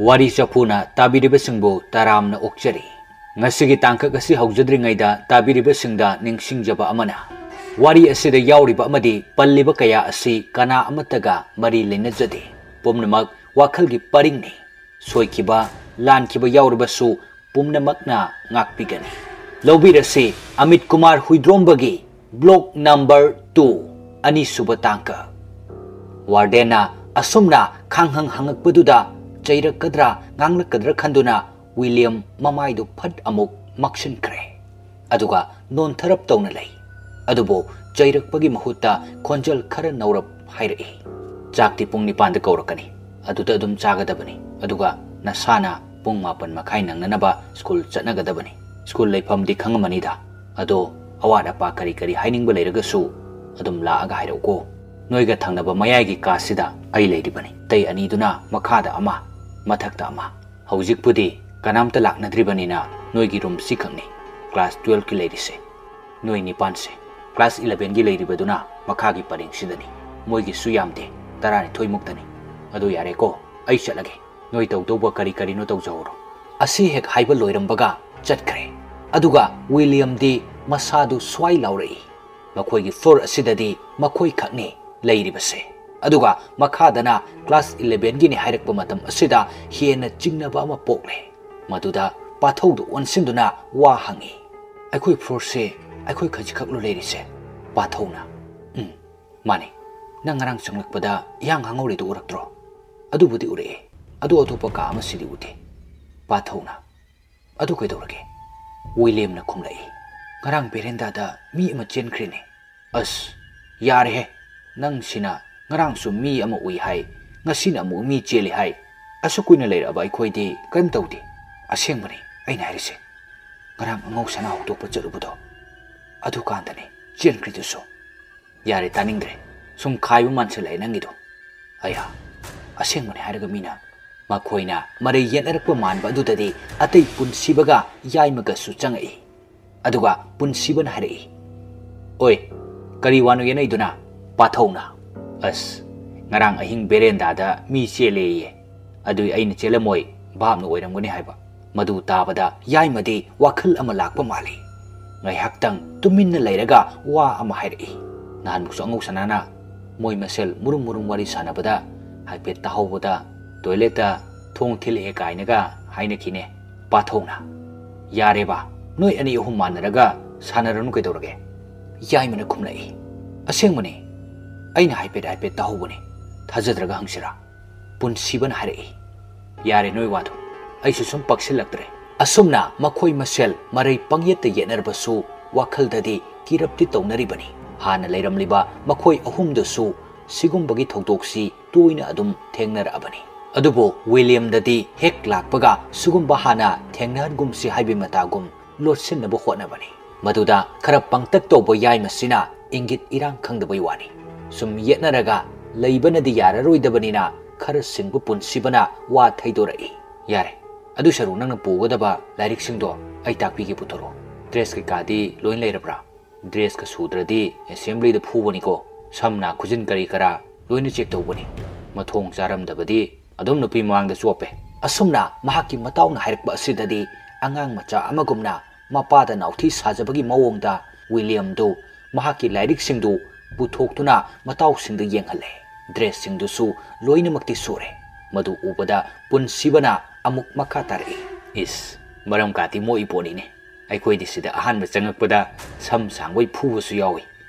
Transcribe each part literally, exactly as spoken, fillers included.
ꯋꯥꯔꯤ ꯆꯐꯨꯅ ꯇꯥꯕꯤꯔꯤꯕꯁꯤꯡꯕꯨ ꯇꯔꯥꯝꯅ ꯑꯣꯛꯆꯔꯤ꯫ ꯉꯁꯤꯒꯤ ꯇꯥꯡꯀꯛ ꯑꯁꯤ ꯍꯧꯖꯗ꯭ꯔꯤꯉꯩꯗ ꯇꯥꯕꯤꯔꯤꯕꯁꯤꯡꯗ ꯅꯤꯡꯁꯤꯡꯖꯕ ꯑꯃꯅ, ꯋꯥꯔꯤ ꯑꯁꯤꯗ ꯌꯥꯎꯔꯤꯕ ꯑꯃꯗꯤ ꯄꯜꯂꯤꯕ ꯀꯌꯥ ꯑꯁꯤ ꯀꯅꯥ ꯑꯃꯠꯇꯒ ꯃꯔꯤ ꯂꯩꯅꯖꯗꯦ꯫ ꯄꯨꯝꯅꯃꯛ ꯋꯥꯈꯜꯒꯤ ꯄꯔꯤꯡꯅꯤ꯫ ꯁꯣꯏꯈꯤꯕ, ꯂꯥꯟꯈꯤꯕ ꯌꯥꯎꯔꯕꯁꯨ ꯄꯨꯝꯅꯃꯛꯅ ꯉꯥꯛꯄꯤꯒꯅꯤ꯫ ꯂꯧꯕꯤꯔꯁꯤ Amit Kumar ꯍꯨꯏꯗ꯭ꯔꯣꯝꯕꯒꯤ block number two, ꯑꯅꯤꯁꯨꯕ ꯇꯥꯡꯀꯛ꯫ ꯋꯥꯔꯗꯦꯟꯅ ꯑꯁꯨꯝꯅ ꯈꯥꯡꯍꯪ ꯍꯪꯉꯛꯄꯗꯨꯗ ꯆꯩꯔꯛꯀꯗ꯭ꯔꯥ ꯉꯥꯡꯂꯛꯀꯗ꯭ꯔꯥ ꯈꯟꯗꯨꯅ ꯋꯤꯂꯤꯌꯝ ꯃꯃꯥꯏꯗꯨ ꯐꯠ ꯑꯃꯨꯛ ꯃꯛꯁꯤꯟꯈ꯭ꯔꯦ꯫ ꯑꯗꯨꯒ ꯅꯣꯟꯊꯔꯞ ꯇꯧꯅ ꯂꯩ꯫ ꯑꯗꯨꯕꯨ ꯆꯩꯔꯛꯄꯒꯤ ꯃꯍꯨꯠꯇ ꯈꯣꯟꯖꯦꯜ ꯈꯔ ꯅꯧꯔꯞ ꯍꯥꯏꯔꯛꯏ, "ꯆꯥꯛꯇꯤ ꯄꯨꯡ ꯅꯤꯄꯥꯟꯗ ꯀꯧꯔꯛꯀꯅꯤ, ꯑꯗꯨꯗ ꯑꯗꯨꯝ ꯆꯥꯒꯗꯕꯅꯤ꯫ ꯑꯗꯨꯒ ꯅꯁꯥꯅ ꯄꯨꯡ ꯃꯥꯄꯟ ꯃꯈꯥꯏ ꯅꯪꯅꯅꯕ ꯁ꯭ꯀꯨꯜ ꯆꯠꯅꯒꯗꯕꯅꯤ꯫ ꯁ꯭ꯀꯨꯜ ꯂꯩꯐꯝꯗꯤ ꯈꯪꯉꯝꯃꯅꯤꯗ꯫ ꯑꯗꯣ ꯑꯋꯥꯠ ꯑꯄꯥ ꯀꯔꯤ ꯀꯔꯤ ꯍꯥꯏꯅꯤꯡꯕ ꯂꯩꯔꯒꯁꯨ ꯑꯗꯨꯝ ꯂꯥꯛꯑꯒ ꯍꯥꯏꯔꯛꯎꯀꯣ꯫ ꯅꯣꯏꯒ ꯊꯪꯅꯕ ꯃꯌꯥꯏꯒꯤ ꯀꯥꯁꯤꯗ ꯑꯩ ꯂꯩꯔꯤꯕꯅꯤ꯫ ꯑꯇꯩ ꯑꯅꯤꯗꯨꯅ ꯃꯈꯥꯗ ꯑꯃ, ꯃꯊꯛꯇ ꯑꯃ꯫ ꯍꯧꯖꯤꯛꯄꯨꯗꯤ ꯀꯅꯥꯝꯇ ꯂꯥꯛꯅꯗ꯭ꯔꯤꯕꯅꯤꯅ ꯅꯣꯏꯒꯤ ꯔꯨꯝꯁꯤ ꯈꯛꯅꯤ ꯀ꯭ꯂꯥꯁ ꯇꯨꯌꯦꯜꯐꯀꯤ ꯂꯩꯔꯤꯁꯦ꯫ ꯅꯣꯏ ꯅꯤꯄꯥꯟꯁꯦ꯫ ꯀ꯭ꯂꯥꯁ ꯏꯂꯚꯦꯟꯒꯤ ꯂꯩꯔꯤꯕꯗꯨꯅ ꯃꯈꯥꯒꯤ ꯄꯔꯦꯡꯁꯤꯗꯅꯤ꯫ ꯃꯣꯏꯒꯤꯁꯨ ꯌꯥꯝꯗꯦ, ꯇꯔꯥꯅꯤꯊꯣꯏ ꯃꯨꯛꯇꯅꯤ꯫ ꯑꯗꯨ ꯌꯥꯔꯦꯀꯣ, ꯑꯩ ꯆꯠꯂꯒꯦ꯫ ꯅꯣꯏ ꯇꯧꯗꯧꯕ ꯀꯔꯤ ꯀꯔꯤꯅꯣ ꯇꯧꯖꯍꯧꯔꯣ꯫" ꯑꯁꯤ ꯍꯦꯛ ꯍꯥꯏꯕ ꯂꯣꯏꯔꯝꯕꯒ ꯆꯠꯈ꯭ꯔꯦ꯫ ꯑꯗꯨꯒ ꯋꯤꯂꯤꯌꯝꯗꯤ ꯃꯁꯥꯗꯨ ꯁ꯭ꯋꯥꯏ ꯂꯥꯎꯔꯛꯏ, "ꯃꯈꯣꯏꯒꯤ ꯐ꯭ꯂꯣꯔ ꯑꯁꯤꯗꯗꯤ ꯃꯈꯣꯏ ꯈꯛꯅꯤ ꯂꯩꯔꯤꯕꯁꯦ꯫ ꯑꯗꯨꯒ ꯃꯈꯥꯗꯅ ꯀ꯭ꯂꯥꯁ ꯏꯂꯚꯦꯟꯒꯤꯅꯤ ꯍꯥꯏꯔꯛꯄ ꯃꯇꯝ ꯑꯁꯤꯗ ꯍꯦꯟꯅ ꯆꯤꯡꯅꯕ ꯑꯃ ꯄꯣꯛꯂꯦ꯫ ꯃꯗꯨꯗ ꯄꯥꯊꯧꯗꯨ ꯑꯣꯟꯁꯤꯟꯗꯨꯅ ꯋꯥ ꯍꯪꯉꯤ, "ꯑꯩꯈꯣꯏ ꯐ꯭ꯂꯣꯔꯁꯦ ꯑꯩꯈꯣꯏ ꯈꯖꯤꯛꯈꯛꯂꯣ ꯂꯩꯔꯤꯁꯦ?" ꯄꯥꯊꯧꯅ, "ꯎꯝ, ꯃꯥꯅꯦ꯫ ꯅꯪ ꯉꯔꯥꯡ ꯆꯪꯂꯛꯄꯗ ꯏꯍꯥꯡ ꯍꯥꯡꯍꯧꯔꯤꯗꯨ ꯎꯔꯛꯇ꯭ꯔꯣ?" "ꯑꯗꯨꯕꯨꯗꯤ ꯎꯔꯛꯑꯦ꯫ ꯑꯗꯨ ꯑꯇꯣꯞꯄ ꯀꯥ ꯑꯃꯁꯤꯗꯤ ꯎꯗꯦ꯫" ꯄꯥꯊꯧꯅ, "ꯑꯗꯨ ꯀꯩꯗꯧꯔꯒꯦ?" ꯋꯤꯂꯤꯌꯝꯅ ꯈꯨꯝꯂꯛꯏ, "ꯉꯔꯥꯡ ꯕꯦꯔꯦꯟꯗꯥꯗ ꯃꯤ ꯑꯃ ꯆꯦꯟꯈ꯭ꯔꯦꯅꯦ꯫" "ꯑꯁ, ꯌꯥꯔꯦꯍꯦ꯫ ꯅꯪꯁꯤꯅ ꯉꯔꯥꯡꯁꯨ ꯃꯤ ꯑꯃ ꯎꯏ ꯍꯥꯏ, ꯉꯁꯤꯅ ꯑꯃꯨꯛ ꯃꯤ ꯆꯦꯜꯂꯤ ꯍꯥꯏ꯫ ꯑꯁꯨꯛ ꯀꯨꯏꯅ ꯂꯩꯔꯛꯑꯕ ꯑꯩꯈꯣꯏꯗꯤ ꯀꯔꯤꯝ ꯇꯧꯗꯦ꯫ ꯑꯁꯦꯡꯕꯅꯤ ꯑꯩꯅ ꯍꯥꯏꯔꯤꯁꯦ꯫ ꯉꯔꯥꯡ ꯑꯉꯧ ꯁꯅꯥ ꯍꯧꯗꯣꯛꯄ ꯆꯠꯂꯨꯕꯗꯣ, ꯑꯗꯨꯀꯥꯟꯗꯅꯦ ꯆꯦꯟꯈ꯭ꯔꯤꯗꯨꯁꯨ꯫" "ꯌꯥꯔꯦ, ꯇꯥꯅꯤꯡꯗ꯭ꯔꯦ꯫ ꯁꯨꯝ ꯈꯥꯏꯕ ꯃꯥꯟꯁꯤꯜꯂꯛꯑꯦ ꯅꯪꯒꯤꯗꯣ꯫" "ꯑꯌꯥ, ꯑꯁꯦꯡꯕꯅꯦ ꯍꯥꯏꯔꯒ ꯃꯤꯅ꯫" ꯃꯈꯣꯏꯅ ꯃꯔꯩ ꯌꯦꯠꯅꯔꯛꯄ ꯃꯥꯟꯕ ꯑꯗꯨꯗꯗꯤ ꯑꯇꯩ ꯄꯨꯟꯁꯤꯕꯒ ꯌꯥꯏꯃꯒꯁꯨ ꯆꯪꯉꯛꯏ꯫ ꯑꯗꯨꯒ ꯄꯨꯟꯁꯤꯕꯅ ꯍꯥꯏꯔꯛꯏ, "ꯑꯣꯏ, ꯀꯔꯤ ꯋꯥꯅꯣ ꯌꯦꯠꯅꯩꯗꯨꯅ?" ꯄꯥꯊꯧꯅ, "ꯑꯁ, ꯉꯔꯥꯡ ꯑꯍꯤꯡ ꯕꯦꯔꯦꯟꯗꯥꯗ ꯃꯤ ꯆꯦꯜꯂꯦꯌꯦ꯫ ꯑꯗꯨꯏ ꯑꯩꯅ ꯆꯦꯜꯂꯝꯃꯣꯏ, ꯚꯥꯞꯅ ꯑꯣꯏꯔꯝꯒꯅꯤ ꯍꯥꯏꯕ꯫ ꯃꯗꯨ ꯇꯥꯕꯗ ꯌꯥꯏꯃꯗꯤ ꯋꯥꯈꯜ ꯑꯃ ꯂꯥꯛꯄ ꯃꯥꯜꯂꯤ꯫ ꯉꯥꯏꯍꯥꯛꯇꯪ ꯇꯨꯃꯤꯟꯅ ꯂꯩꯔꯒ ꯋꯥ ꯑꯃ ꯍꯥꯏꯔꯛꯏ꯫ ꯅꯍꯥꯟꯃꯨꯛꯁꯨ ꯑꯉꯧ ꯁꯅꯥꯅ ꯃꯣꯏ ꯃꯁꯦꯜ ꯃꯨꯔꯨꯝ ꯃꯨꯔꯨꯝ ꯋꯥꯔꯤ ꯁꯥꯟꯅꯕꯗ ꯍꯥꯏꯐꯦꯠ ꯇꯥꯍꯧꯕꯗ ꯇꯣꯏꯂꯦꯠꯇ ꯊꯣꯡ ꯊꯤꯜꯂꯛꯑꯦ ꯀꯥꯏꯅꯒ ꯍꯥꯏꯅꯈꯤꯅꯦ꯫ ꯄꯥꯊꯧꯅ, "ꯌꯥꯔꯦꯕ, ꯅꯣꯏ ꯑꯅꯤ ꯑꯍꯨꯝ ꯃꯥꯟꯅꯔꯒ ꯁꯥꯟꯅꯔꯅꯨ ꯀꯩꯗꯧꯔꯒꯦ?" ꯌꯥꯏꯃꯅ ꯈꯨꯝꯂꯛꯏ꯫ "ꯑꯁꯦꯡꯕꯅꯤ, ꯑꯩꯅ ꯍꯥꯏꯐꯦꯠ ꯍꯥꯏꯐꯦꯠ ꯇꯥꯍꯧꯕꯅꯤ꯫ ꯊꯥꯖꯗ꯭ꯔꯒ ꯍꯪꯁꯤꯔꯥ?" ꯄꯨꯟꯁꯤꯕꯅ ꯍꯥꯏꯔꯛꯏ꯫ "ꯌꯥꯔꯦ ꯅꯣꯏ ꯋꯥꯗꯣ, ꯑꯩꯁꯨ ꯁꯨꯝ ꯄꯛꯁꯤꯜꯂꯛꯇ꯭ꯔꯦ꯫" ꯑꯁꯨꯝꯅ ꯃꯈꯣꯏ ꯃꯁꯦꯜ ꯃꯔꯩ ꯄꯪꯌꯦꯠꯇ ꯌꯦꯠꯅꯔꯕꯁꯨ ꯋꯥꯈꯜꯗꯗꯤ ꯀꯤꯔꯞꯇꯤ ꯇꯧꯅꯔꯤꯕꯅꯤ꯫ ꯍꯥꯟꯅ ꯂꯩꯔꯝꯂꯤꯕ ꯃꯈꯣꯏ ꯑꯍꯨꯝꯗꯁꯨ ꯁꯤꯒꯨꯝꯕꯒꯤ ꯊꯧꯗꯣꯛꯁꯤ ꯇꯣꯏꯅ ꯑꯗꯨꯝ ꯊꯦꯡꯅꯔꯛꯑꯕꯅꯤ꯫ ꯑꯗꯨꯕꯨ ꯋꯤꯂꯤꯌꯝꯗꯗꯤ ꯍꯦꯛ ꯂꯥꯛꯄꯒ ꯁꯤꯒꯨꯝꯕ ꯍꯥꯟꯅ ꯊꯦꯡꯅꯍꯟꯒꯨꯝꯁꯤ ꯍꯥꯏꯕꯒꯤ ꯃꯇꯥꯒꯨꯝ ꯂꯣꯠꯁꯤꯟꯅꯕ ꯍꯣꯠꯅꯕꯅꯤ꯫ ꯃꯗꯨꯗ ꯈꯔ ꯄꯪꯇꯛ ꯇꯧꯕ ꯌꯥꯏꯃꯁꯤꯅ ꯏꯪꯒꯤꯠ ꯏꯔꯥꯡ ꯈꯪꯗꯕꯩ ꯋꯥꯅꯤ꯫ ꯁꯨꯝ ꯌꯦꯠꯅꯔꯒ ꯂꯩꯕꯅꯗꯤ ꯌꯥꯔꯔꯣꯏꯗꯕꯅꯤꯅ ꯈꯔ ꯁꯤꯡꯕ ꯄꯨꯟꯁꯤꯕꯅ ꯋꯥ ꯊꯩꯗꯣꯔꯛꯏ꯫ "ꯌꯥꯔꯦ, ꯑꯗꯨ ꯁꯔꯨꯛ ꯅꯪꯅ ꯄꯨꯒꯗꯕ ꯂꯥꯏꯔꯤꯛꯁꯤꯡꯗꯣ ꯑꯩ ꯇꯥꯛꯄꯤꯒꯦ, ꯄꯨꯊꯣꯔꯛꯑꯣ꯫ ꯗ꯭ꯔꯦꯁ ꯀꯩꯀꯥꯗꯤ ꯂꯣꯏ ꯂꯩꯔꯕ꯭ꯔꯥ? ꯗ꯭ꯔꯦꯁꯀ ꯁꯨꯗ꯭ꯔꯗꯤ ꯑꯦꯁꯦꯝꯕ꯭ꯂꯤꯗ ꯐꯨꯕꯅꯤꯀꯣ꯫ ꯁꯝꯅ ꯈꯨꯖꯤꯟ ꯀꯔꯤ ꯀꯔꯥ ꯂꯣꯏꯅ ꯆꯦꯛ ꯇꯧꯕꯅꯤ꯫ ꯃꯊꯣꯡ ꯆꯥꯔꯝꯗꯕꯗꯤ ꯑꯗꯨꯝ ꯅꯨꯄꯤ ꯃꯃꯥꯡꯗ ꯆꯣꯞꯄꯦ꯫" ꯑꯁꯨꯝꯅ ꯃꯍꯥꯛꯀꯤ ꯃꯇꯥꯎꯅ ꯍꯥꯏꯔꯛꯄ ꯑꯁꯤꯗꯗꯤ ꯑꯉꯥꯡ ꯃꯆꯥ ꯑꯃꯒꯨꯝꯅ ꯃꯄꯥꯗ ꯅꯥꯎꯊꯤ ꯁꯥꯖꯕꯒꯤ ꯃꯑꯣꯡꯗ ꯋꯤꯂꯤꯌꯝꯗꯨ ꯃꯍꯥꯛꯀꯤ ꯂꯥꯏꯔꯤꯛꯁꯤꯡꯗꯨ ꯄꯨꯊꯣꯛꯇꯨꯅ ꯃꯇꯥꯎꯁꯤꯡꯗ ꯌꯦꯡꯍꯜꯂꯦ꯫ ꯗ꯭ꯔꯦꯁꯁꯤꯡꯗꯨꯁꯨ ꯂꯣꯏꯅꯃꯛꯇꯤ ꯁꯨꯔꯦ꯫ ꯃꯗꯨ ꯎꯕꯗ ꯄꯨꯟꯁꯤꯕꯅ ꯑꯃꯨꯛ ꯃꯈꯥ ꯇꯥꯔꯛꯏ꯫ "ꯏꯁ, ꯃꯔꯝ ꯀꯥꯇꯤ ꯃꯣꯛꯏ ꯄꯣꯠꯅꯤꯅꯦ꯫ ꯑꯩꯈꯣꯏꯗꯤ ꯁꯤꯗ ꯑꯍꯥꯟꯕ ꯆꯪꯉꯛꯄꯗ ꯁꯝ ꯁꯥꯡꯕꯩ ꯐꯨꯕꯁꯨ ꯌꯥꯎꯏ,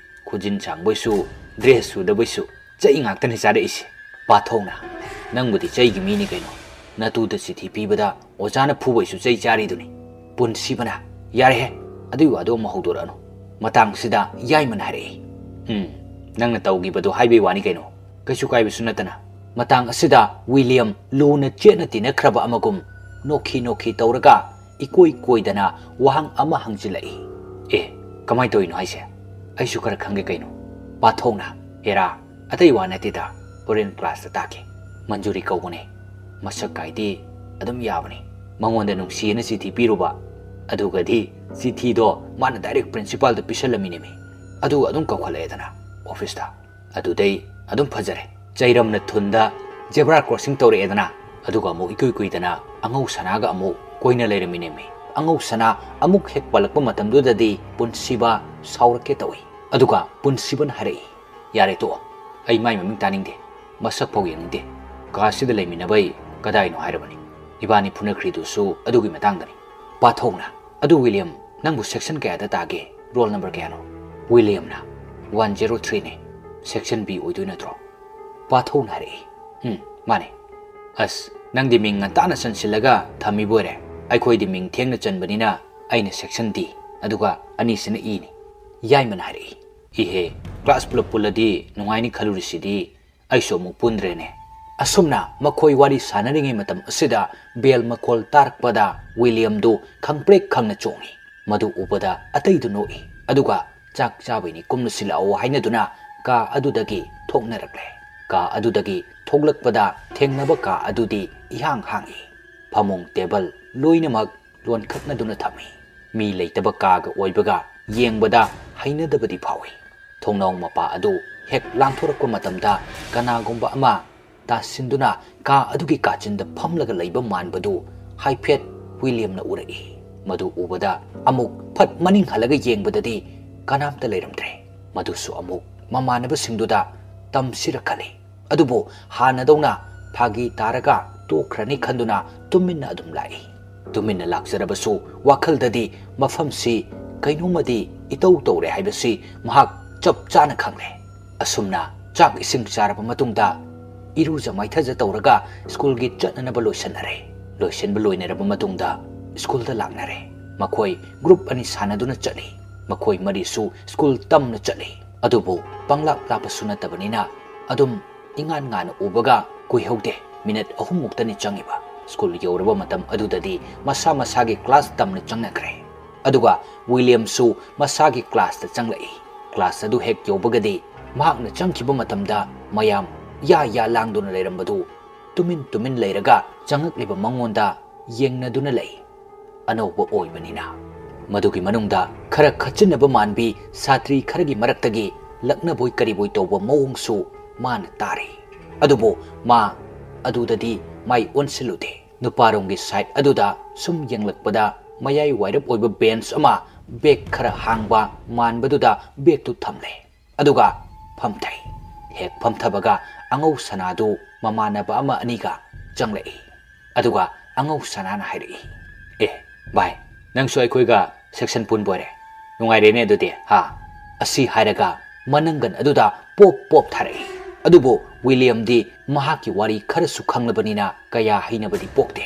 ꯈꯨꯖꯤꯟ ꯁꯥꯡꯕꯩꯁꯨ, ꯗ꯭ꯔꯦꯁ ꯁꯨꯗꯕꯩꯁꯨ ꯆꯩ ꯉꯥꯛꯇꯅꯤ ꯆꯥꯔꯛꯏꯁꯦ꯫" ꯄꯥꯊꯧꯅ, "ꯅꯪꯕꯨꯗꯤ ꯆꯩꯒꯤ ꯃꯤꯅꯤ ꯀꯩꯅꯣ꯫ ꯅꯇꯨꯗ ꯆꯤꯊꯤ ꯄꯤꯕꯗ ꯑꯣꯖꯥꯅ ꯐꯨꯕꯩꯁꯨ ꯆꯩ ꯆꯥꯔꯤꯗꯨꯅꯤ꯫" ꯄꯨꯟꯁꯤꯕꯅ, "ꯌꯥꯔꯦꯍꯦ, ꯑꯗꯨꯏ ꯋꯥꯗꯣ ꯑꯃꯨꯛ ꯍꯧꯗꯣꯔꯛꯑꯅꯨ꯫" ꯃꯇꯥꯡꯁꯤꯗ ꯌꯥꯏꯃꯅ ꯍꯥꯏꯔꯛꯏ꯫ "ꯎꯝ, ꯅꯪꯅ ꯇꯧꯈꯤꯕꯗꯣ ꯍꯥꯏꯕꯩ ꯋꯥꯅꯤ ꯀꯩꯅꯣ, ꯀꯩꯁꯨ ꯀꯥꯏꯕꯁꯨ ꯅꯠꯇꯅ꯫" ꯃꯇꯥꯡ ꯑꯁꯤꯗ ꯋꯤꯂꯤꯌꯝ ꯂꯨꯅ ꯆꯦꯠꯅ ꯇꯤꯟꯅꯈ꯭ꯔꯕ ꯑꯃꯒꯨꯝ ꯅꯣꯛꯈꯤ ꯅꯣꯛꯈꯤ ꯇꯧꯔꯒ ꯏꯀꯣꯏ ꯀꯣꯏꯗꯅ ꯋꯥꯍꯪ ꯑꯃ ꯍꯪꯖꯤꯜꯂꯛꯏ꯫ "ꯑꯦ, ꯀꯃꯥꯏꯅ ꯇꯧꯔꯤꯅꯣ ꯍꯥꯏꯁꯦ? ꯑꯩꯁꯨ ꯈꯔ ꯈꯪꯒꯦ ꯀꯩꯅꯣ꯫" ꯄꯥꯊꯧꯅ, "ꯍꯦꯔꯥ, ꯑꯇꯩ ꯋꯥ ꯅꯠꯇꯦꯗ, ꯍꯣꯔꯦꯟ ꯀ꯭ꯂꯥꯁꯇ ꯇꯥꯛꯀꯦ꯫ ꯃꯟꯖꯨꯔꯤ ꯀꯧꯕꯅꯦ꯫ ꯃꯁꯛ ꯀꯥꯏꯗꯤ ꯑꯗꯨꯝ ꯌꯥꯕꯅꯤ꯫ ꯃꯉꯣꯟꯗ ꯅꯨꯡꯁꯤꯌꯦꯅ ꯆꯤꯊꯤ ꯄꯤꯔꯨꯕ, ꯑꯗꯨꯒꯗꯤ ꯆꯤꯊꯤꯗꯣ ꯃꯥꯅ ꯗꯥꯏꯔꯦꯛ ꯄ꯭ꯔꯤꯟꯁꯤꯄꯥꯜꯗ ꯄꯤꯁꯜꯂꯝꯃꯤꯅꯦꯃꯤ꯫ ꯑꯗꯨꯒ ꯑꯗꯨꯝ ꯀꯧꯈꯠꯂꯛꯑꯦꯗꯅ ꯑꯣꯐꯤꯁꯇ꯫ ꯑꯗꯨꯗꯩ ꯑꯗꯨꯝ ꯐꯖꯔꯦ꯫ ꯆꯩꯔꯝꯅ ꯊꯨꯟꯗ ꯖꯦꯕ꯭ꯔꯥ ꯀ꯭ꯔꯣꯁꯤꯡ ꯇꯧꯔꯛꯑꯦꯗꯅ, ꯑꯗꯨꯒ ꯑꯃꯨꯛ ꯏꯀꯨꯏ ꯀꯨꯏꯗꯅ ꯑꯉꯧ ꯁꯅꯥꯒ ꯑꯃꯨꯛ ꯀꯣꯏꯅ ꯂꯩꯔꯝꯃꯤꯅꯦꯃꯤ꯫ ꯑꯉꯧ ꯁꯅꯥ ꯑꯃꯨꯛ ꯍꯦꯛ ꯄꯜꯂꯛꯄ ꯃꯇꯝꯗꯨꯗꯗꯤ ꯄꯨꯟꯁꯤꯕ ꯁꯥꯎꯔꯛꯀꯦ ꯇꯧꯏ꯫ ꯑꯗꯨꯒ ꯄꯨꯟꯁꯤꯕꯅ ꯍꯥꯏꯔꯛꯏ, "ꯌꯥꯔꯦ ꯇꯣꯛꯑꯣ, ꯑꯩ ꯃꯥꯏ ꯃꯃꯤꯡ ꯇꯥꯅꯤꯡꯗꯦ, ꯃꯁꯛ ꯐꯥꯎ ꯌꯦꯡꯅꯤꯡꯗꯦ꯫ ꯀꯥꯁꯤꯗ ꯂꯩꯃꯤꯟꯅꯕꯩ ꯀꯗꯥꯏꯅꯣ ꯍꯥꯏꯔꯕꯅꯤ꯫ ꯏꯕꯥꯅꯤ ꯐꯨꯅꯈ꯭ꯔꯤꯗꯨꯁꯨ ꯑꯗꯨꯒꯤ ꯃꯇꯥꯡꯗꯅꯤ꯫" ꯄꯥꯊꯧꯅ, "ꯑꯗꯨ ꯋꯤꯂꯤꯌꯝ, ꯅꯪꯕꯨ ꯁꯦꯛꯁꯟ ꯀꯌꯥꯗ ꯇꯥꯒꯦ? ꯔꯣꯜ ꯅꯝꯕꯔ ꯀꯌꯥꯅꯣ?" ꯋꯤꯂꯤꯌꯝꯅ, "ꯋꯥꯟ ꯖꯦꯔꯣ ꯊ꯭ꯔꯤꯅꯦ, ꯁꯦꯛꯁꯟ ꯕꯤ ꯑꯣꯏꯗꯣꯏ ꯅꯠꯇ꯭ꯔꯣ?" ꯄꯥꯊꯧꯅ ꯍꯥꯏꯔꯛꯏ, "ꯎꯝ, ꯃꯥꯅꯦ꯫" "ꯑꯁ, ꯅꯪꯗꯤ ꯃꯤꯡ ꯉꯟꯇꯥꯅ ꯆꯟꯁꯤꯜꯂꯒ ꯊꯝꯃꯤꯕ ꯑꯣꯏꯔꯦ꯫ ꯑꯩꯈꯣꯏꯗꯤ ꯃꯤꯡ ꯊꯦꯡꯅ ꯆꯟꯕꯅꯤꯅ ꯑꯩꯅ ꯁꯦꯛꯁꯟ ꯗꯤ, ꯑꯗꯨꯒ ꯑꯅꯤꯁꯤꯅ ꯏꯅꯤ꯫" ꯌꯥꯏꯃꯅ ꯍꯥꯏꯔꯛꯏ, "ꯏꯍꯦ, ꯀ꯭ꯂꯥꯁ ꯄꯨꯂꯞ ꯄꯨꯜꯂꯗꯤ ꯅꯨꯡꯉꯥꯏꯅꯤ ꯈꯜꯂꯨꯔꯤꯁꯤꯗꯤ, ꯑꯩꯁꯨ ꯑꯃꯨꯛ ꯄꯨꯟꯗ꯭ꯔꯦꯅꯦ꯫" ꯑꯁꯨꯝꯅ ꯃꯈꯣꯏ ꯋꯥꯔꯤ ꯁꯥꯟꯅꯔꯤꯉꯩ ꯃꯇꯝ ꯑꯁꯤꯗ ꯕꯦꯜ ꯃꯈꯣꯜ ꯇꯥꯔꯛꯄꯗ ꯋꯤꯂꯤꯌꯝꯗꯨ ꯈꯪꯄ꯭ꯔꯦꯛ ꯈꯪꯅ ꯆꯣꯡꯏ꯫ ꯃꯗꯨ ꯎꯕꯗ ꯑꯇꯩꯗꯨ ꯅꯣꯛꯏ꯫ ꯑꯗꯨꯒ ꯆꯥꯛ ꯆꯥꯕꯩꯅꯤ, ꯀꯨꯝꯅꯁꯤ ꯂꯥꯛꯑꯣ ꯍꯥꯏꯅꯗꯨꯅ ꯀꯥ ꯑꯗꯨꯗꯒꯤ ꯊꯣꯛꯅꯔꯛꯂꯦ꯫ ꯀꯥ ꯑꯗꯨꯗꯒꯤ ꯊꯣꯛꯂꯛꯄꯗ ꯊꯦꯡꯅꯕ ꯀꯥ ꯑꯗꯨꯗꯤ ꯏꯍꯥꯡ ꯍꯥꯡꯏ꯫ ꯐꯃꯨꯡ, ꯇꯦꯕꯜ ꯂꯣꯏꯅꯃꯛ ꯂꯣꯟꯈꯠꯅꯗꯨꯅ ꯊꯝꯃꯤ꯫ ꯃꯤ ꯂꯩꯇꯕ ꯀꯥꯒ ꯑꯣꯏꯕꯒ ꯌꯦꯡꯕꯗ ꯍꯩꯅꯗꯕꯗꯤ ꯐꯥꯎꯏ꯫ ꯊꯣꯡꯅꯥꯎ ꯃꯄꯥ ꯑꯗꯨ ꯍꯦꯛ ꯂꯥꯟꯊꯣꯔꯛꯄ ꯃꯇꯝꯗ ꯀꯅꯥꯒꯨꯝꯕ ꯑꯃ ꯇꯥꯁꯤꯟꯗꯨꯅ ꯀꯥ ꯑꯗꯨꯒꯤ ꯀꯥꯆꯤꯟꯗ ꯐꯝꯂꯒ ꯂꯩꯕ ꯃꯥꯟꯕꯗꯨ ꯍꯥꯏꯐꯦꯠ ꯋꯤꯂꯤꯌꯝꯅ ꯎꯔꯛꯏ꯫ ꯃꯗꯨ ꯎꯕꯗ ꯑꯃꯨꯛ ꯐꯠ ꯃꯅꯤꯡ ꯍꯜꯂꯒ ꯌꯦꯡꯕꯗꯗꯤ ꯀꯅꯥꯝꯇ ꯂꯩꯔꯝꯗ꯭ꯔꯦ꯫ ꯃꯗꯨꯁꯨ ꯑꯃꯨꯛ ꯃꯃꯥꯟꯅꯕꯁꯤꯡꯗꯨꯗ ꯇꯝꯁꯤꯔ ꯈꯜꯂꯤ꯫ ꯑꯗꯨꯕꯨ ꯍꯥꯟꯅꯗꯧꯅ ꯐꯥꯒꯤ ꯇꯥꯔꯒ ꯇꯣꯛꯈ꯭ꯔꯅꯤ ꯈꯟꯗꯨꯅ ꯇꯨꯃꯤꯟꯅ ꯑꯗꯨꯝ ꯂꯥꯛꯏ꯫ ꯇꯨꯃꯤꯟꯅ ꯂꯥꯛꯆꯔꯕꯁꯨ ꯋꯥꯈꯜꯗꯗꯤ ꯃꯐꯝꯁꯤ ꯀꯩꯅꯣꯝꯃꯗꯤ ꯏꯇꯧ ꯇꯧꯔꯦ ꯍꯥꯏꯕꯁꯤ ꯃꯍꯥꯛ ꯆꯞ ꯆꯥꯅ ꯈꯪꯂꯦ꯫ ꯑꯁꯨꯝꯅ ꯆꯥꯛ ꯏꯁꯤꯡ ꯆꯥꯔꯕ ꯃꯇꯨꯡꯗ ꯏꯔꯨꯖ ꯃꯥꯏꯊꯖ ꯇꯧꯔꯒ ꯁ꯭ꯀꯨꯜꯒꯤ ꯆꯠꯅꯅꯕ ꯂꯣꯏꯁꯤꯟꯅꯔꯦ꯫ ꯂꯣꯏꯁꯤꯟꯕ ꯂꯣꯏꯅꯔꯕ ꯃꯇꯨꯡꯗ ꯁ꯭ꯀꯨꯜꯗ ꯂꯥꯛꯅꯔꯦ꯫ ꯃꯈꯣꯏ ꯒ꯭ꯔꯨꯞ ꯑꯅꯤ ꯁꯥꯟꯅꯗꯨꯅ ꯆꯠꯂꯤ꯫ ꯃꯈꯣꯏ ꯃꯔꯤꯁꯨ ꯁ꯭ꯀꯨꯜ ꯇꯝꯅ ꯆꯠꯂꯤ꯫ ꯑꯗꯨꯕꯨ ꯄꯪꯂꯥꯞ ꯂꯥꯞꯄꯁꯨ ꯅꯠꯇꯕꯅꯤꯅ ꯑꯗꯨꯝ ꯏꯉꯥꯟ ꯉꯥꯟꯅ ꯎꯕꯒ ꯀꯨꯏꯍꯧꯗꯦ꯫ ꯃꯤꯅꯠ ꯑꯍꯨꯝ ꯃꯨꯛꯇꯅꯤ ꯆꯪꯉꯤꯕ꯫ ꯁ꯭ꯀꯨꯜ ꯌꯧꯔꯕ ꯃꯇꯝ ꯑꯗꯨꯗꯗꯤ ꯃꯁꯥ ꯃꯁꯥꯒꯤ ꯀ꯭ꯂꯥꯁ ꯇꯝꯅ ꯆꯪꯅꯈ꯭ꯔꯦ꯫ ꯑꯗꯨꯒ ꯋꯤꯂꯤꯌꯝꯁꯨ ꯃꯁꯥꯒꯤ ꯀ꯭ꯂꯥꯁꯇ ꯆꯪꯂꯛꯏ꯫ ꯀ꯭ꯂꯥꯁ ꯑꯗꯨ ꯍꯦꯛ ꯌꯧꯕꯒꯗꯤ ꯃꯍꯥꯛꯅ ꯆꯪꯈꯤꯕ ꯃꯇꯝꯗ ꯃꯌꯥꯝ ꯌꯥ ꯌꯥ ꯂꯥꯡꯗꯨꯅ ꯂꯩꯔꯝꯕꯗꯨ ꯇꯨꯃꯤꯟ ꯇꯨꯃꯤꯟ ꯂꯩꯔꯒ ꯆꯪꯉꯛꯂꯤꯕ ꯃꯉꯣꯟꯗ ꯌꯦꯡꯅꯗꯨꯅ ꯂꯩ꯫ ꯑꯅꯧꯕ ꯑꯣꯏꯕꯅꯤꯅ꯫ ꯃꯗꯨꯒꯤ ꯃꯅꯨꯡꯗ ꯈꯔ ꯈꯠꯆꯤꯟꯅꯕ ꯃꯥꯟꯕꯤ ꯁꯥꯇ꯭ꯔꯤ ꯈꯔꯒꯤ ꯃꯔꯛꯇꯒꯤ ꯂꯛꯅꯕꯣꯏ ꯀꯔꯤꯕꯣꯏ ꯇꯧꯕ ꯃꯑꯣꯡꯁꯨ ꯃꯥꯅ ꯇꯥꯔꯤ꯫ ꯑꯗꯨꯕꯨ ꯃꯥ ꯑꯗꯨꯗꯗꯤ ꯃꯥꯏ ꯑꯣꯟꯁꯤꯜꯂꯨꯗꯦ꯫ ꯅꯨꯄꯥꯔꯣꯝꯒꯤ ꯁꯥꯏꯠ ꯑꯗꯨꯗ ꯁꯨꯝ ꯌꯦꯡꯂꯛꯄꯗ ꯃꯌꯥꯏ ꯋꯥꯏꯔꯞ ꯑꯣꯏꯕ ꯕꯦꯟꯆ ꯑꯃ ꯕꯦꯒ ꯈꯔ ꯍꯥꯡꯕ ꯃꯥꯟꯕꯗꯨꯗ ꯕꯦꯒꯇꯨ ꯊꯝꯂꯦ꯫ ꯑꯗꯨꯒ ꯐꯝꯊꯩ꯫ ꯍꯦꯛ ꯐꯝꯊꯕꯒ ꯑꯉꯧ ꯁꯅꯥꯗꯨ ꯃꯃꯥꯟꯅꯕ ꯑꯃ ꯑꯅꯤꯒ ꯆꯪꯂꯛꯏ꯫ ꯑꯗꯨꯒ ꯑꯉꯧ ꯁꯅꯥꯅ ꯍꯥꯏꯔꯛꯏ, "ꯑꯦ ꯚꯥꯏ, ꯅꯪꯁꯨ ꯑꯩꯈꯣꯏꯒ ꯁꯦꯛꯁꯟ ꯄꯨꯟꯕ ꯑꯣꯏꯔꯦ꯫ ꯅꯨꯡꯉꯥꯏꯔꯦꯅꯦ ꯑꯗꯨꯗꯤ, ꯍꯥ?" ꯑꯁꯤ ꯍꯥꯏꯔꯒ ꯃꯅꯪꯒꯟ ꯑꯗꯨꯗ ꯄꯣꯞ ꯄꯣꯞ ꯊꯥꯔꯛꯏ꯫ ꯑꯗꯨꯕꯨ ꯋꯤꯂꯤꯌꯝꯗꯤ ꯃꯍꯥꯛꯀꯤ ꯋꯥꯔꯤ ꯈꯔꯁꯨ ꯈꯪꯂꯕꯅꯤꯅ ꯀꯌꯥ ꯍꯩꯅꯕꯗꯤ ꯄꯣꯛꯇꯦ꯫